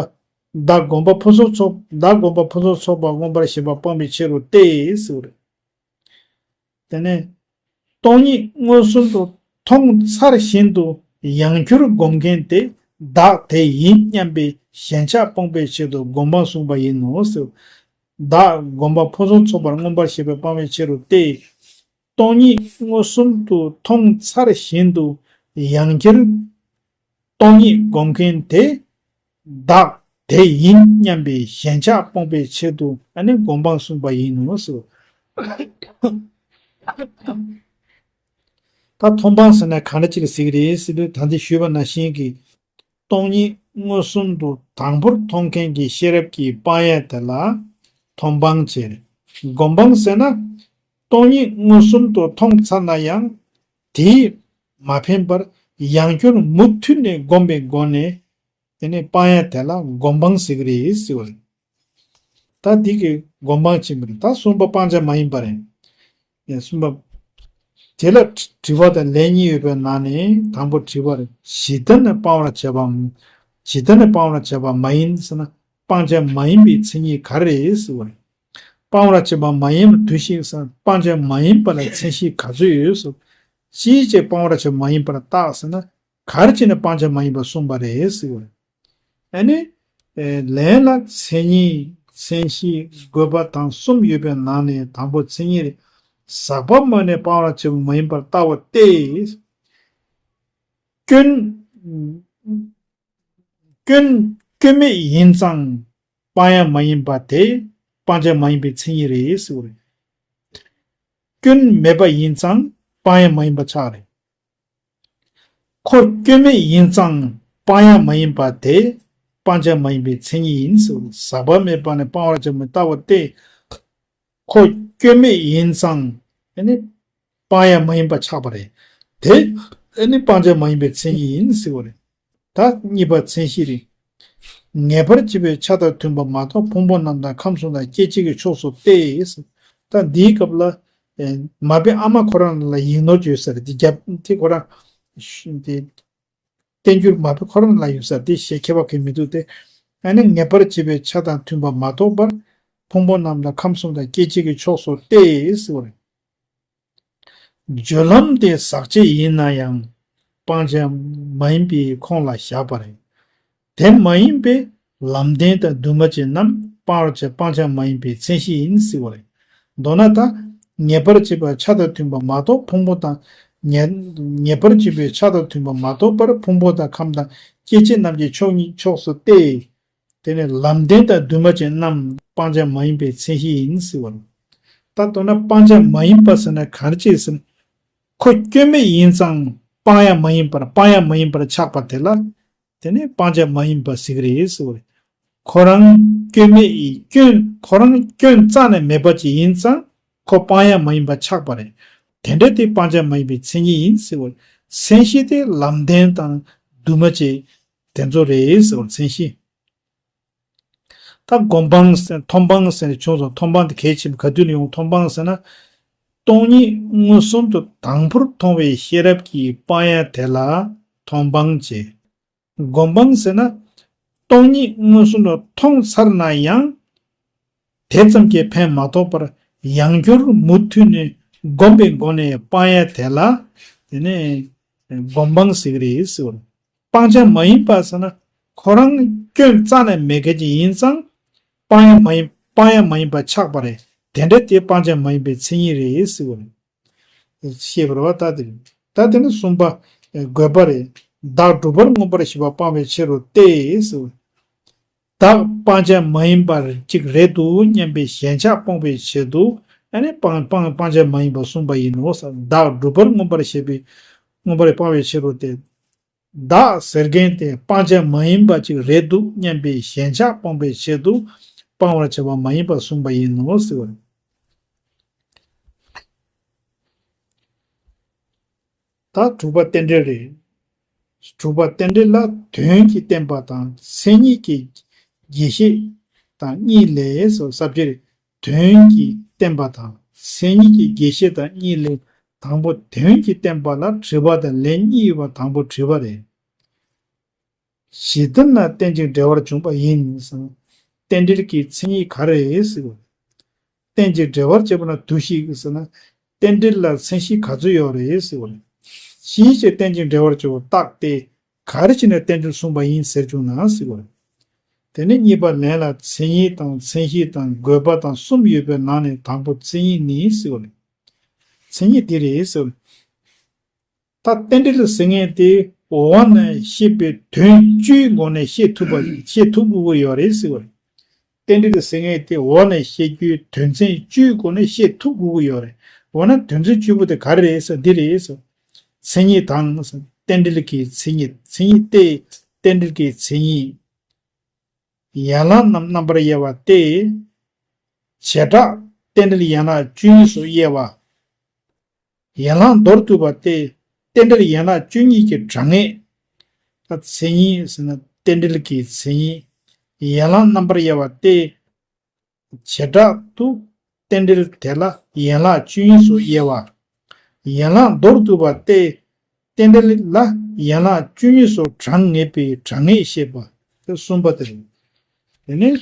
བདག་སྒོམ་པ་ཕུན་སུམ་ཚོགས། བདག་སྒོམ་པ་ཕུན་སུམ་ཚོགས་པ་མངོན་པར་ཞེན་པ་སྤངས་པའི་ཕྱིར་རོ་སྟེ་ཟེར། དེ་ནས། སྟོང་ཉིད་མངོན་སུམ་དུ་མཐོང་ཚར་བཞིན་དུ་ཡང་བསྐྱར་སྒོམ་མཁན་དེ་བདག་དེ་ཡིན་སྙམ་པའི་ཞེན་ཆགས་སྤོང་བའི་ཆེད་དུ་སྒོམ་སྤང་གསུངས་པ་ཡིན་ནོ་ཟེར། བདག་སྒོམ་པ་ཕུན་སུམ་ཚོགས་པར་མངོན་པར་ཞེན་པ་སྤང་བའི་ཕྱིར་རོ་སྟེ། སྟོང་ཉིད་མངོན་སུམ་དུ་མཐོང་ཚར་བཞིན་དུ་ཡང་བསྐྱར་སྟོང་ཉིད་སྒོམ་མཁན་དེ་བདག་དེ་ཡིན་སྙམ་པའི་ཞེན་ཆགས་སྤོང་བའི་ཆེད་དུ་ཨ་ནི་སྒོམ་སྤང་གསུངས་པ་ཡིན་ནོ་ཟེར། ད་མཐོང་སྤང་ཟེར་ན་གང་འདྲ་ཅིག་ལ་ཟེར་གི་རེད་ཟེར་དུས། ད་འདི་ཞུས་པ་ནང་བཞིན་གྱི་སྟོང་ཉིད་མངོན་སུམ་དུ་དང་པོར་མཐོང་མཁན་གྱི་ཤེས་རབ་ཀྱིས་སྤང་ཡས་དེ་ལ་མཐོང་སྤང་བྱེད། སྒོམ་སྤང་ཟེར་ན། སྟོང་ཉིད་མངོན་སུམ་དུ་མཐོང་ཚར་ན་ཡང་། དེས་མ་ཕན་པར་ཡང་བསྐྱར་མུ་མཐུད་ནས་སྒོམ་པའི་སྒོ་ནས། དེ་ནས་སྤང་ཡས་དེ་ལ་སྒོམ་སྤང་ཟེར་གི་རེད་ཟེར་བ་རེད། ད་འདི་གི་སྒོམ་སྤང་བྱེད་མི་རེད། ད་གསུམ་པ་སྤང་བྱ་མ་ཡིན་པ་རེད། ཡང་གསུམ་པ། དེ་ལ་དྲི་བ་དང་ལན་གཉིས་ཡོད་པའི་ནང་ནས་དང་པོ་དྲི་བ་རེད། ཇི་ལྟར་ན་སྤང་བར་བྱ་བའམ། ཇི་ལྟར་ན་སྤང་བར་བྱ་བ་མ་ཡིན་ཟེར་ན། སྤང་བྱ་མ་ཡིན་པའི་མཚན་ཉིད་ག་རེ་རེད་ཟེར་བ་རེད། སྤང་བར་བྱ་བ་མ་ཡིན་པ་དུ་ཞིག་ཟེར་ན། སྤང་བྱ་མ་ཡིན་པ་ལ་མཚན་གཞི་ག་ཚོད་ཡོད་ཟེར། ཅིའི་ཕྱིར་སྤང་བར་བྱ་བ་མ་ཡིན་པར་བརྟགས་ཟེར་ན། ག་རེ་བྱས་ནས་སྤང་བྱ་མ་ཡིན་པར་གསུངས་པ་རེད་ཟེར་བ་རེད། ཨ་ནི། ཨེ། ལན་ལ་མཚན་ཉིད་མཚན་གཞི་དགོས་པ་དང་གསུམ་ཡོད་པའི་ནང་ནས་དང་པོ་མཚན་ཉིད་རེད། ཟག་པ་མ་ནས་སྤང་བར་བྱ་བ་མ་ཡིན་པར་བརྟགས་པ་སྟེ། སྐྱོན། སྐྱོན། སྐྱོན་མེད་ཡིན་ཙང་སྤང་ཡ་མ་ཡིན་པ་དེ་སྤང་བྱ་མ་ཡིན་པའི་མཚན་ཉིད་རེད་ཟེར་བ་རེད། སྐྱོན་མེད་པ་ཡིན་ཙང་སྤང་ཡ་མ་ཡིན་པ་ཆགས་རེད། ཁོ་སྐྱོན་མེད་ཡིན་ཙང་སྤང་ཡ་མ་ཡིན་པ་དེ་སྤང་བྱ་མ་ཡིན་པའི་མཚན་ཉིད་ཡིན་ཟེར། ཟག་པ་མེད་པ་ནས་སྤང་བར་བྱ་མི་ལྟ་བ་སྟེ། ཁོ་སྐྱོན་མེད་ཡིན་ཙང་ཨ་ནི་སྤང་ཡ་མ་ཡིན་པ་ཆགས་པ་རེད། དེ་ཨ་ནི་སྤང་བྱ་མ་ཡིན་པའི་མཚན་ཉིད་ཡིན་ཟེར་བ་རེད། ད་གཉིས་པ་མཚན་གཞི་རེད། ངེས་པར་བྱེད་པའི་ཆ་དང་མཐུན་པ་མ་གཏོགས་ཕུང་པོ་རྣམས་དང་ཁམས་གསུམ་དང་སྐྱེ་མཆེད་ཀྱི་ཕྱོགས་སུ་སྟེ། ད་འདིའི་སྐབས་ལ། ཨེ། མ་པའི་ཨ་མ་ཁོ་རང་ལ་ཡིག་ནོར་ཡོད་ས་རེད། འདི་རྒྱབ་དེ་ཁོ་རང་། དེ། བསྟན་འགྱུར་མ་པའི་ཁོ་རང་ལ་ཡོད་ས་དེ་ཞེས་ཁྱད་པར་གྱི་མི་འདུག་སྟེ། ཨ་ནི་ངེས་པར་བྱེད་པའི་ཆ་དང་མཐུན་པ་མ་གཏོགས་པར་ཕུང་པོ་རྣམས་དང་ཁམས་གསུམ་དང་སྐྱེ་མཆེད་ཀྱི་ཕྱོགས་སུ་སྟེ་ཟེར་བ་རེད། སྦྱོར་ལམ་དེ་ཟག་བཅས་ཡིན་ན་ཡང་སྤང་བྱ་མ་ཡིན་པའི་ཁོངས་ལ་བཞག་པ་རེད། དེ་མ་ཡིན་པའི་ལམ་བདེན་དང་འདུས་མ་བྱས་རྣམས་སྤང་བར་བྱ་སྤང་བྱ་མ་ཡིན་པའི་མཚན་གཞི་ཡིན་ཟེར་བ་རེད། མདོར་ན་ད་ངེས་པར་བྱེད་པ་ཆ་དང་མཐུན་པ་མ་གཏོགས་ཕུང་པོ་དང་། ངེས་ངེས་པར་བྱེད་པའི་ཆ་དང་མཐུན་པ་མ་གཏོགས་པར་ཕུང་པོ་དང་ཁམས་དང་སྐྱེ་མཆེད་རྣམས་ཀྱི་ཕྱོགས་གཉིས་ཕྱོགས་སུ་སྟེ། དེ་ནས་ལམ་བདེན་དང་འདུས་མ་བྱས་རྣམས་སྤང་བྱ་མ་ཡིན་པའི་མཚན་གཞི་ཡིན་ཟེར་བ་རེད། ད་མདོར་ན་སྤང་བྱ་མ་ཡིན་པ་ཟེར་ན་ག་རེ་བྱས་ཟེར་ན། ཁོ་སྐྱོན་མེད་ཡིན་ཙང་སྤང་ཡ་མ་ཡིན་པར་སྤང་ཡ་མ་ཡིན་པར་ཆགས་པ་དེ་ལ། དེ་ནི་སྤང་བྱ་མ་ཡིན་པ་ཟེར་གི་རེད་ཟེར་བ་རེད། ཁོ་རང་སྐྱོན་མེད་ཡིན། སྐྱོན་ཁོ་རང་སྐྱོན་རྩ་ནས་མེད་པ་ཅིག་ཡིན་ཙང་ཁོ་སྤང་ཡ་མ་ཡིན་པ་ཆགས་པ་རེད། དེ་འདྲ་དེ་སྤང་བྱ་མ་ཡིན་པའི་མཚན་ཉིད་ཡིན་ཟེར་བ་རེད། མཚན་གཞི་དེ་ལམ་བདེན་དང་འདུས་མ་བྱས་དེ་ཚོ་རེད་ཟེར་བ་མཚན་གཞི། ད་སྒོམ་སྤང་ཟེར་མཐོང་སྤང་ཟེར་ནས་བྱུང་སོང་། མཐོང་སྤང་དེ་གལ་ཆེན་པོ་ག་དུས་ལ་ཡོང་། མཐོང་སྤང་ཟེར་ན། སྟོང་ཉིད་མངོན་སུམ་དུ་དང་པོར་མཐོང་བའི་ཤེས་རབ་ཀྱིས་སྤང་ཡ་དེ་ལ་མཐོང་སྤང་བྱེད། སྒོམ་སྤང་ཟེར་ན། སྟོང་ཉིད་མངོན་སུམ་དུ་མཐོང་ཚར་ན་ཡང་། དེ་ཙམ་གྱིས་ཕན་མ་ཐོགས་པར་ཡང་བསྐྱར་མུ་མཐུད་ནས་སྒོམ་པའི་སྒོ་ནས་སྤང་ཡ་དེ་ལ། དེ་ནས་སྒོམ་སྤང་ཟེར་གི་རེད་ཟེར་བ་རེད། སྤང་བྱ་མ་ཡིན་པ་ཟེར་ན། ཁོ་རང་སྐྱོན་རྩ་ནས་མེད་མཁན་ཅིག་ཡིན་ཙང་། སྤང་ཡ་མ་ཡིན། སྤང་ཡ་མ་ཡིན་པ་ཆགས་པ་རེད། དེ་འདྲ་དེ་སྤང་བྱ་མ་ཡིན་པའི་མཚན་ཉིད་རེད་ཟེར་བ་རེད། ཤེས་པར་བ་ད་དེ་རེད། ད་དེ་ནི་གསུམ་པ། དགོས་པ་རེད། བདག་སྒྲུབ་པར་མངོན་པར་ཞེན་པ་སྤང་བའི་ཕྱིར་རོ་སྟེ་ཟེར་བ་རེད། བདག་སྤང་བྱ་མ་ཡིན་པ་ཅིག་རེད་འདུག་སྙམ་པའི་ཞེན་ཆགས་སྤོང་བའི་ཆེད་དུ། ཨ་ནི་སྤང་སྤང་སྤང་བྱ་མ་ཡིན་པ་གསུངས་པ་ཡིན་ནོ། བདག་སྒྲུབ་པར་མངོན་པར་ཞེན་པའི་མངོན་པར་སྤང་བའི་ཕྱིར་རོ་སྟེ། བདག་ཟེར་མཁན་དེ་སྤང་བྱ་མ་ཡིན་པ་ཅིག་རེད་འདུག་སྙམ་པའི་ཞེན་ཆགས་སྤོང་བའི་ཆེད་དུ། སྤང་བར་བྱ་བ་མ་ཡིན་པར་གསུངས་པ་ཡིན་ནོ་ཟེར་བ་རེད། ད་དྲུག་པ་རྟེན་འབྲེལ་རེད། དྲུག་པ་རྟེན་འབྲེལ་ལ་དོན་གྱིས་བརྟེན་པ་དང་མཚན་ཉིད་ཀྱི་རྒྱས་བཤད་དང་གཉིས་ལས་སོ་ས་བཅད་རེད། དོན་གྱིས་བརྟེན་པ་དང་མཚན་ཉིད་ཀྱི་རྒྱས་བཤད་དང་གཉིས་ལས། དང་པོ་དོན་གྱིས་བརྟེན་པ་ལ་དྲི་བ་དང་ལན་གཉིས་ཡོད་པ་དང་པོ་དྲི་བ་རེད། གཞི་རྟེན་ལ་རྟེན་ཅིང་འབྲེལ་བར་འབྱུང་བ་ཡིན་ཟེར། རྟེན་འབྲེལ་གྱི་མཚན་ཉིད་ག་རེ་རེད་ཟེར་བ། རྟེན་ཅིང་འབྲེལ་བར་བྱེད་པ་ན་དུ་ཞིག་ཟེར་ན། རྟེན་འབྲེལ་ལ་མཚན་གཞི་ག་ཚོད་ཡོད་རེད་ཟེར་བ་ལས། གཞི་ཡི་ཕྱིར་རྟེན་ཅིང་འབྲེལ་བར་འབྱུང་བ་རྟག་སྟེ། ག་རེ་བྱས་ནས་རྟེན་འབྲེལ་གསུངས་པ་ཡིན་ཟེར་བྱུང་ན་ཟེར་བ་ལས། དེ་ནས་གཉིས་པ་ལན་ལ་མཚན་ཉིད་དང་མཚན་གཞི་དང་དགོས་པ་དང་གསུམ་ཡོད་པའི་ནང་ནས་དང་པོ་མཚན་ཉིད་ནི་ཟེར་བ་ལས། མཚན་ཉིད་འདི་རེད་ཟེར་བ་ལས། ད་རྟེན་འབྲེལ་ཟེར་མཁན་དེ་འོག་ནས་བཤད་པའི་དོན་བཅུའི་སྒོ་ནས་བཤད་ཐུབ་པ་བཤད་ཐུབ་དགོས་ཀྱི་ཡོད་རེད་ཟེར་བ་རེད། རྟེན་འབྲེལ་ཟེར་མཁན་དེ་འོག་ནས་བཤད་རྒྱུའི་དོན་ཚན་བཅུའི་སྒོ་ནས་བཤད་ཐུབ་དགོས་ཀྱི་ཡོད་རེད། འོ་ན་དོན་ཚན་བཅུ་པོ་དེ་ག་རེ་རེད་ཟེར་འདི་རེད་ཟེར། མཚན་ཉིད་དང་ཟེར་རྟེན་འབྲེལ་གྱི་མཚན་ཉིད། མཚན་ཉིད་དེ་རྟེན་འབྲེལ་གྱི་མཚན་ཉིད། ཡན་ལག་རྣམས་རྣམ་པར་དབྱེ་བ་སྟེ། བྱེ་བྲག་རྟེན་འབྲེལ་ཡན་ལག་བཅུ་གཉིས་སུ་དབྱེ་བ། ཡན་ལག་མདོར་བསྡུས་པ་སྟེ། རྟེན་འབྲེལ་ཡན་ལག་བཅུ་གཉིས་ཀྱི་གྲངས་ངེས། ད་མཚན་ཉིད་ཟེར་ན་རྟེན་འབྲེལ་གྱི་མཚན་ཉིད། ཡན་ལག་རྣམ་པར་དབྱེ་བ་སྟེ། བྱེ་བྲག་ཏུ་རྟེན་འབྲེལ་དེ་ལ་ཡན་ལག་བཅུ་གཉིས་སུ་དབྱེ་བ། ཡན་ལག་མདོར་བསྡུས་པ་སྟེ། རྟེན་འབྲེལ་ལ་ཡན་ལག་བཅུ་གཉིས་སུ་གྲངས་ངེས་པའི་གྲངས་ངེས་བཤད་པ་དེ་གསུམ་པ་དེ་རེད། དེ་ནས་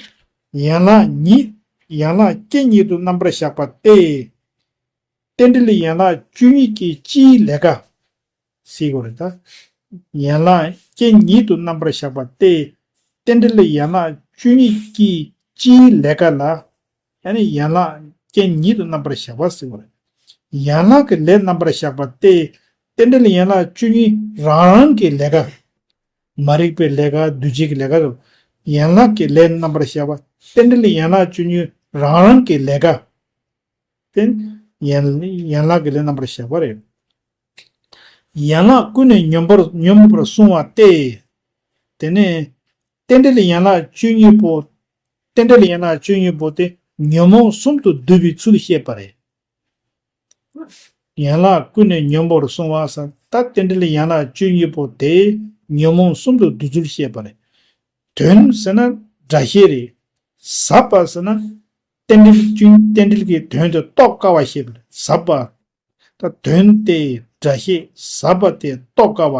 ཡན་ལག་ཉིད། ཡན་ལག་རྐྱེན་ཉིད་དུ་རྣམ་པར་བཞག་པ་སྟེ། རྟེན་འབྲེལ་ཡན་ལག་བཅུ་གཉིས་ཀྱི་སྤྱིའི་ལས་ཀ་ཟེར་དགོས་རེད་ད། ཡན་ལག་རྐྱེན་ཉིད་དུ་རྣམ་པར་བཞག་པ་སྟེ། རྟེན་འབྲེལ་ཡན་ལག་བཅུ་གཉིས་ཀྱི་སྤྱིའི་ལས་ཀ་ལ། ཨ་ནི་ཡན་ལག་རྐྱེན་ཉིད་དུ་རྣམ་པར་བཞག་པ་ཟེར་དགོས་རེད། ཡན་ལག་གི་ལས་རྣམ་པར་བཞག་པ་སྟེ། རྟེན་འབྲེལ་ཡན་ལག་བཅུ་གཉིས་རང་རང་གི་ལས་ཀ། མ་རིག་པའི་ལས་ཀ་འདུས་བྱས་ཀྱི་ལས་ཀ་རེད། ཡན་ལག་གི་ལས་རྣམ་པར་བཞག་པ། རྟེན་འབྲེལ་ཡན་ལག་བཅུ་གཉིས་རང་རང་གི་ལས་ཀ། དེ་ཡན་ཡན་ལག་གི་ལས་རྣམ་པར་བཞག་པ་རེད། ཡན་ལག་ཀུན་ནས་ཉོན་པར་ཉོན་མོངས་པར་གསུངས་པ་སྟེ། དེ་ནས་རྟེན་འབྲེལ་ཡན་ལག་བཅུ་གཉིས་པོ། རྟེན་འབྲེལ་ཡན་ལག་བཅུ་གཉིས་པོ་དེ་ཉོན་མོངས་གསུམ་དུ་བསྡུས་པའི་ཚུལ་བཤད་པ་རེད། ཡན་ལག་ཀུན་ནས་ཉོན་པར་གསུངས་པ་ཟེར་ད་རྟེན་འབྲེལ་ཡན་ལག་བཅུ་གཉིས་པོ་དེ་ཉོན་མོངས་གསུམ་དུ་བསྡུ་ཚུལ་བཤད་པ་རེད། དོན་ཟེར་ན་སྒྲ་བཤད་རེད། ཟབ་པ་ཟེར་ན་རྟེན་འབྲེལ་བཅུ་རྟེན་འབྲེལ་གྱི་དོན་དེ་རྟོགས་དཀའ་བ་བཤད་པ་རེད། ཟབ་པ། ད་དོན་དེ་སྒྲ་བཤད་ཟབ་པ་དེ་རྟོགས་དཀའ་བ།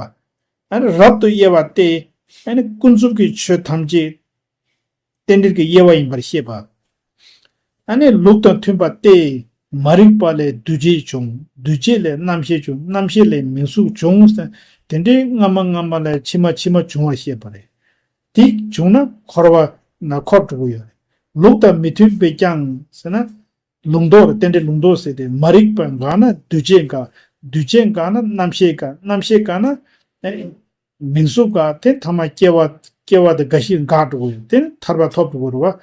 ཨ་ནི་རབ་ཏུ་དབྱེ་བ་སྟེ། ཨ་ནི་ཀུན་རྫོབ་ཀྱི་ཆོས་ཐམས་ཅད་རྟེན་འབྲེལ་གྱི་དབྱེ་བ་ཡིན་པར་བཤད་པ། ཨ་ནི་ལུགས་དང་མཐུན་པ་སྟེ། མ་རིག་པ་ལས་འདུ་བྱེད་བྱུང་། འདུ་བྱེད་ལས་རྣམ་ཤེས་བྱུང་། རྣམ་ཤེས་ལས་མིང་གཟུགས་བྱུང་། དེ་འདྲའི་སྔ་མ་སྔ་མ་ལས་ཕྱི་མ་ཕྱི་མ་བྱུང་བར་བཤད་པ་རེད། དེ་བྱུང་ན་འཁོར་བ་ན་འཁོར་འགྲོ་གི་ཡོད་རེད། ལུགས་དང་མི་མཐུན་པས་ཀྱང་ཟེར་ན། ལུགས་ལྡོག་རེད། རྟེན་འབྲེལ་ལུགས་ལྡོག་ཟེར་ཏེ་མ་རིག་པ་འགག་ན་འདུ་བྱེད་འགག་འདུ་བྱེད་འགག་ན་རྣམ་ཤེས་འགག་རྣམ་ཤེས་འགག་ན་ཨེ་མིང་གཟུགས་འགག་དེ་ཐ་མ་སྐྱེ་བ་སྐྱེ་བ་དེ་འགའ་ཞིག་འགག་འགྲོ་གི་ཡོད། དེ་ནི་ཐར་པ་ཐོབ་འགྲོ་གི་རེད་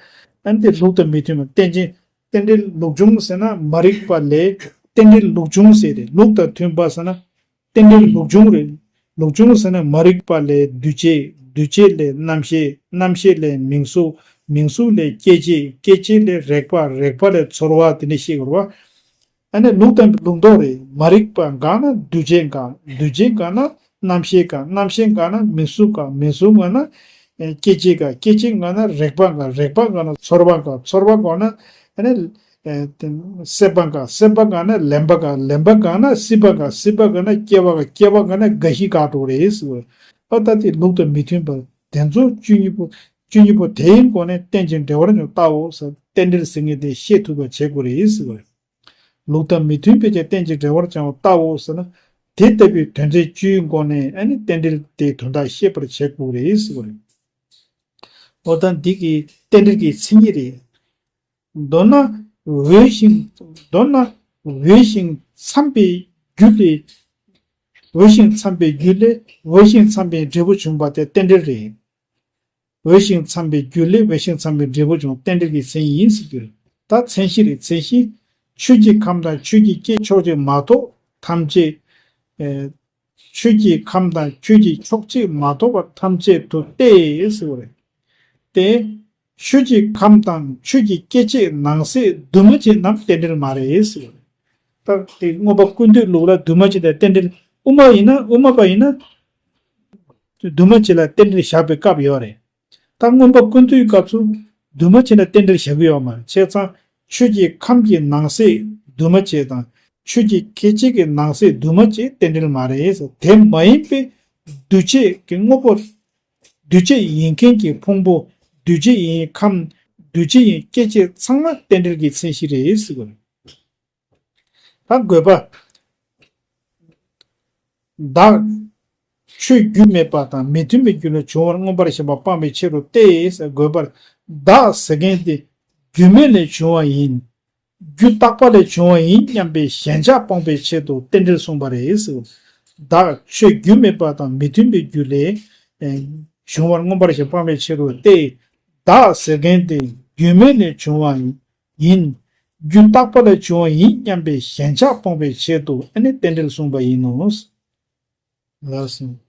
བ། ཨ་ནི་དེ་ལུགས་དང་མི་མཐུན་པ་རྟེན་ཅིང་རྟེན་འབྲེལ་ལུགས་འབྱུང་ཟེར་ན་མ་རིག་པ་ལས་རྟེན་འབྲེལ་ལུགས་འབྱུང་ཟེར་ཏེ་ལུགས་དང་མཐུན་པ་ཟེར་ན། རྟེན་འབྲེལ་ལུགས་འབྱུང་རེད། ལུགས་འབྱུང་ཟེར་ན་མ་རིག་པ་ལས་འདུ་བྱེད། འདུ་བྱེད་ལས་རྣམ་ཤེས། རྣམ་ཤེས་ལས་མིང་གཟུགས། མིང་གཟུགས་ལས་སྐྱེ་མཆེད། སྐྱེ་མཆེད་ལས་རེག་པ། རེག་པ་ལས་ཚོར་བ་དེ་འདྲ་ཤེས་དགོས་རེད་བ། ཨ་ནི་ལུགས་དང་ལུགས་ལྡོག་རེད། མ་རིག་པ་འགག་ན་འདུ་བྱེད་འགག་འདུ་བྱེད་འགག་ན་རྣམ་ཤེས་འགག་རྣམ་ཤེས་འགག་ན་མིང་གཟུགས་འགག་མིང་གཟུགས་འགག་ན་ཨེ་སྐྱེ་མཆེད་འགག་སྐྱེ་མཆེད་འགག་ན་རེག་པ་འགག་རེག་པ་འགག་ན་ཚོར་བ་འགག་ཚོར་བ་འགག་ན་ཨ་ནི། ཨེ་དེ་སྲེད་པ་འགག་སྲེད་པ་འགག་ན་ལེན་པ་འགག་ལེན་པ་འགག་ན་སྲིད་པ་འགག་སྲིད་པ་འགག་ན་སྐྱེ་བ་འགག་སྐྱེ་བ་འགག་ན་རྒ་ཤི་འགག་འགྲོ་རེད་ཟེར་བ། ཨ་ད་དེ་ལུགས་དང་མི་མཐུན་པ་དེ་ཚོ་བཅུ་གཉིས་པོ་བཅུ་གཉིས་པོ་དེའི་སྒོ་ནས་རྟེན་ཅིང་འབྲེལ་བར་འབྱུང་ལྟའོ་ཟེར་རྟེན་འབྲེལ་ཟེར་མཁན་དེ་ཤེས་ཐུབ་པ་བྱེད་དགོས་རེད་ཟེར་བ། ལུགས་དང་མི་མཐུན་པའི་ཀྱང་རྟེན་ཅིང་འབྲེལ་བར་འབྱུང་ལྟའོ་ཟེར་ན། དེ་ལྟ་བུའི་དོན་ཚན་བཅུའི་སྒོ་ནས་ཨ་ནི་རྟེན་འབྲེལ་དེའི་དོན་དག་ཤེས་པར་བྱེད་དགོས་རེད་ཟེར་བ་རེད། འོ་ད་འདི་གི་རྟེན་འབྲེལ་གྱི་མཚན་ཉིད་རེད། མདོར་ན་འོས་ཤིང་། མདོར་ན་འོས་ཤིང་འཚམས་པའི་རྒྱུ་ལས། འོས་ཤིང་འཚམས་པའི་རྒྱུ་ལས་འོས་ཤིང་འཚམས་པའི་འབྲས་བུ་བྱུང་བ་དེ་རྟེན་འབྲེལ་རེད། འོས་ཤིང་འཚམས་པའི་རྒྱུ་ལས་འོས་ཤིང་འཚམས་པའི་འབྲས་བུ་བྱུང་རྟེན་འབྲེལ་གྱི་མཚན་ཉིད་ཡིན་ཟེར་རྒྱུ་རེད། ད་མཚན་གཞི་རེད། མཚན་གཞི། ཆོས་ཀྱི་ཁམས་དང་ཆོས་ཀྱི་སྐྱེ་ཕྱོགས་གཅིག་མ་གཏོགས་ཐམས་ཅད། ཨེ། ཆོས་ཀྱི་ཁམས་དང་ཆོས་ཀྱི་ཕྱོགས་གཅིག་མ་གཏོགས་པ་ཐམས་ཅད་དུ་སྟེ་ཟེར་བ་རེད། ཏེ། ཆོས་ཀྱི་ཁམས་དང་ཆོས་ཀྱི་སྐྱེ་མཆེད་ནང་གསེས་འདུས་མ་བྱས་རྣམས་རྟེན་འབྲེལ་མ་རེད་ཟེར། ད་དེ་མངོན་པ་ཀུན་བཏུས་ལུགས་ལ་འདུས་མ་བྱས་དང་རྟེན་འབྲེལ། དབུ་མ་ཡིན་ན། དབུ་མ་པ་ཡིན་ན་འདུས་མ་བྱས་ལ་རྟེན་འབྲེལ་བཞག་པའི་སྐབས་ཡོད་རེད། ད་མངོན་པ་ཀུན་བཏུས་སྐབས་སུ་འདུས་མ་བྱས་ལ་རྟེན་འབྲེལ་བཞག་གི་ཡོད་མ་རེད། བྱས་ཙང་ཆོས་ཀྱི་ཁམས་ཀྱི་ནང་གསེས་འདུས་མ་བྱས་དང་ཆོས་ཀྱི་སྐྱེ་མཆེད་ཀྱི་ནང་གསེས་འདུས་མ་བྱས་རྟེན་འབྲེལ་མ་རེད། དེ་མ་ཡིན་པའི་འདུས་བྱས་ཀྱི་དངོས་པོ། འདུས་བྱས་ཡིན་མཁན་གྱི་ཕུང་པོ། འདུས་བྱས་ཡིན་ཁམས། འདུས་བྱས་ཡིན་སྐྱེ་མཆེད་ཚང་མ་རྟེན་འབྲེལ་གྱི་མཚན་གཞི་རེད་ཟེར་གྱི་ཡོད་རེད། ད་དགོས་པ། བདག་ཆོས་རྒྱུ་མེད་པ་དང་མི་མཐུན་པའི་རྒྱུ་ལས་བྱུང་བར་མངོན་པར་ཞེན་པ་སྤངས་པའི་ཕྱིར་རོ་སྟེ་ཟེར། དགོས་པར། བདག་ཟེར་མཁན་དེ་རྒྱུ་མེད་ལས་བྱུང་བ་ཡིན། རྒྱུ་རྟག་པ་ལས་བྱུང་བ་ཡིན་སྙམ་པའི་ཞེན་ཆགས་སྤོང་བའི་ཆེད་དུ་རྟེན་འབྲེལ་གསུངས་པ་རེད་ཟེར། བདག་ཆོས་རྒྱུ་མེད་པ་དང་མི་མཐུན་པའི་རྒྱུ་ལས་ཨེ་བྱུང་བར་མངོན་པར་ཞེན་པ་སྤངས་པའི་ཕྱིར་རོ་སྟེ། བདག་ཟེར་མཁན་དེ་རྒྱུ་མེད་ལས་བྱུང་བ་ཡིན། རྒྱུ་རྟག་པ་ལས་བྱུང་བ་ཡིན་སྙམ་པའི་ཞེན་ཆགས་སྤོང་བའི་ཆེད་དུ་ཨ་ནི་རྟེན་འབྲེལ་གསུངས་པ་ཡིན་ནོ། ལགས་སོ།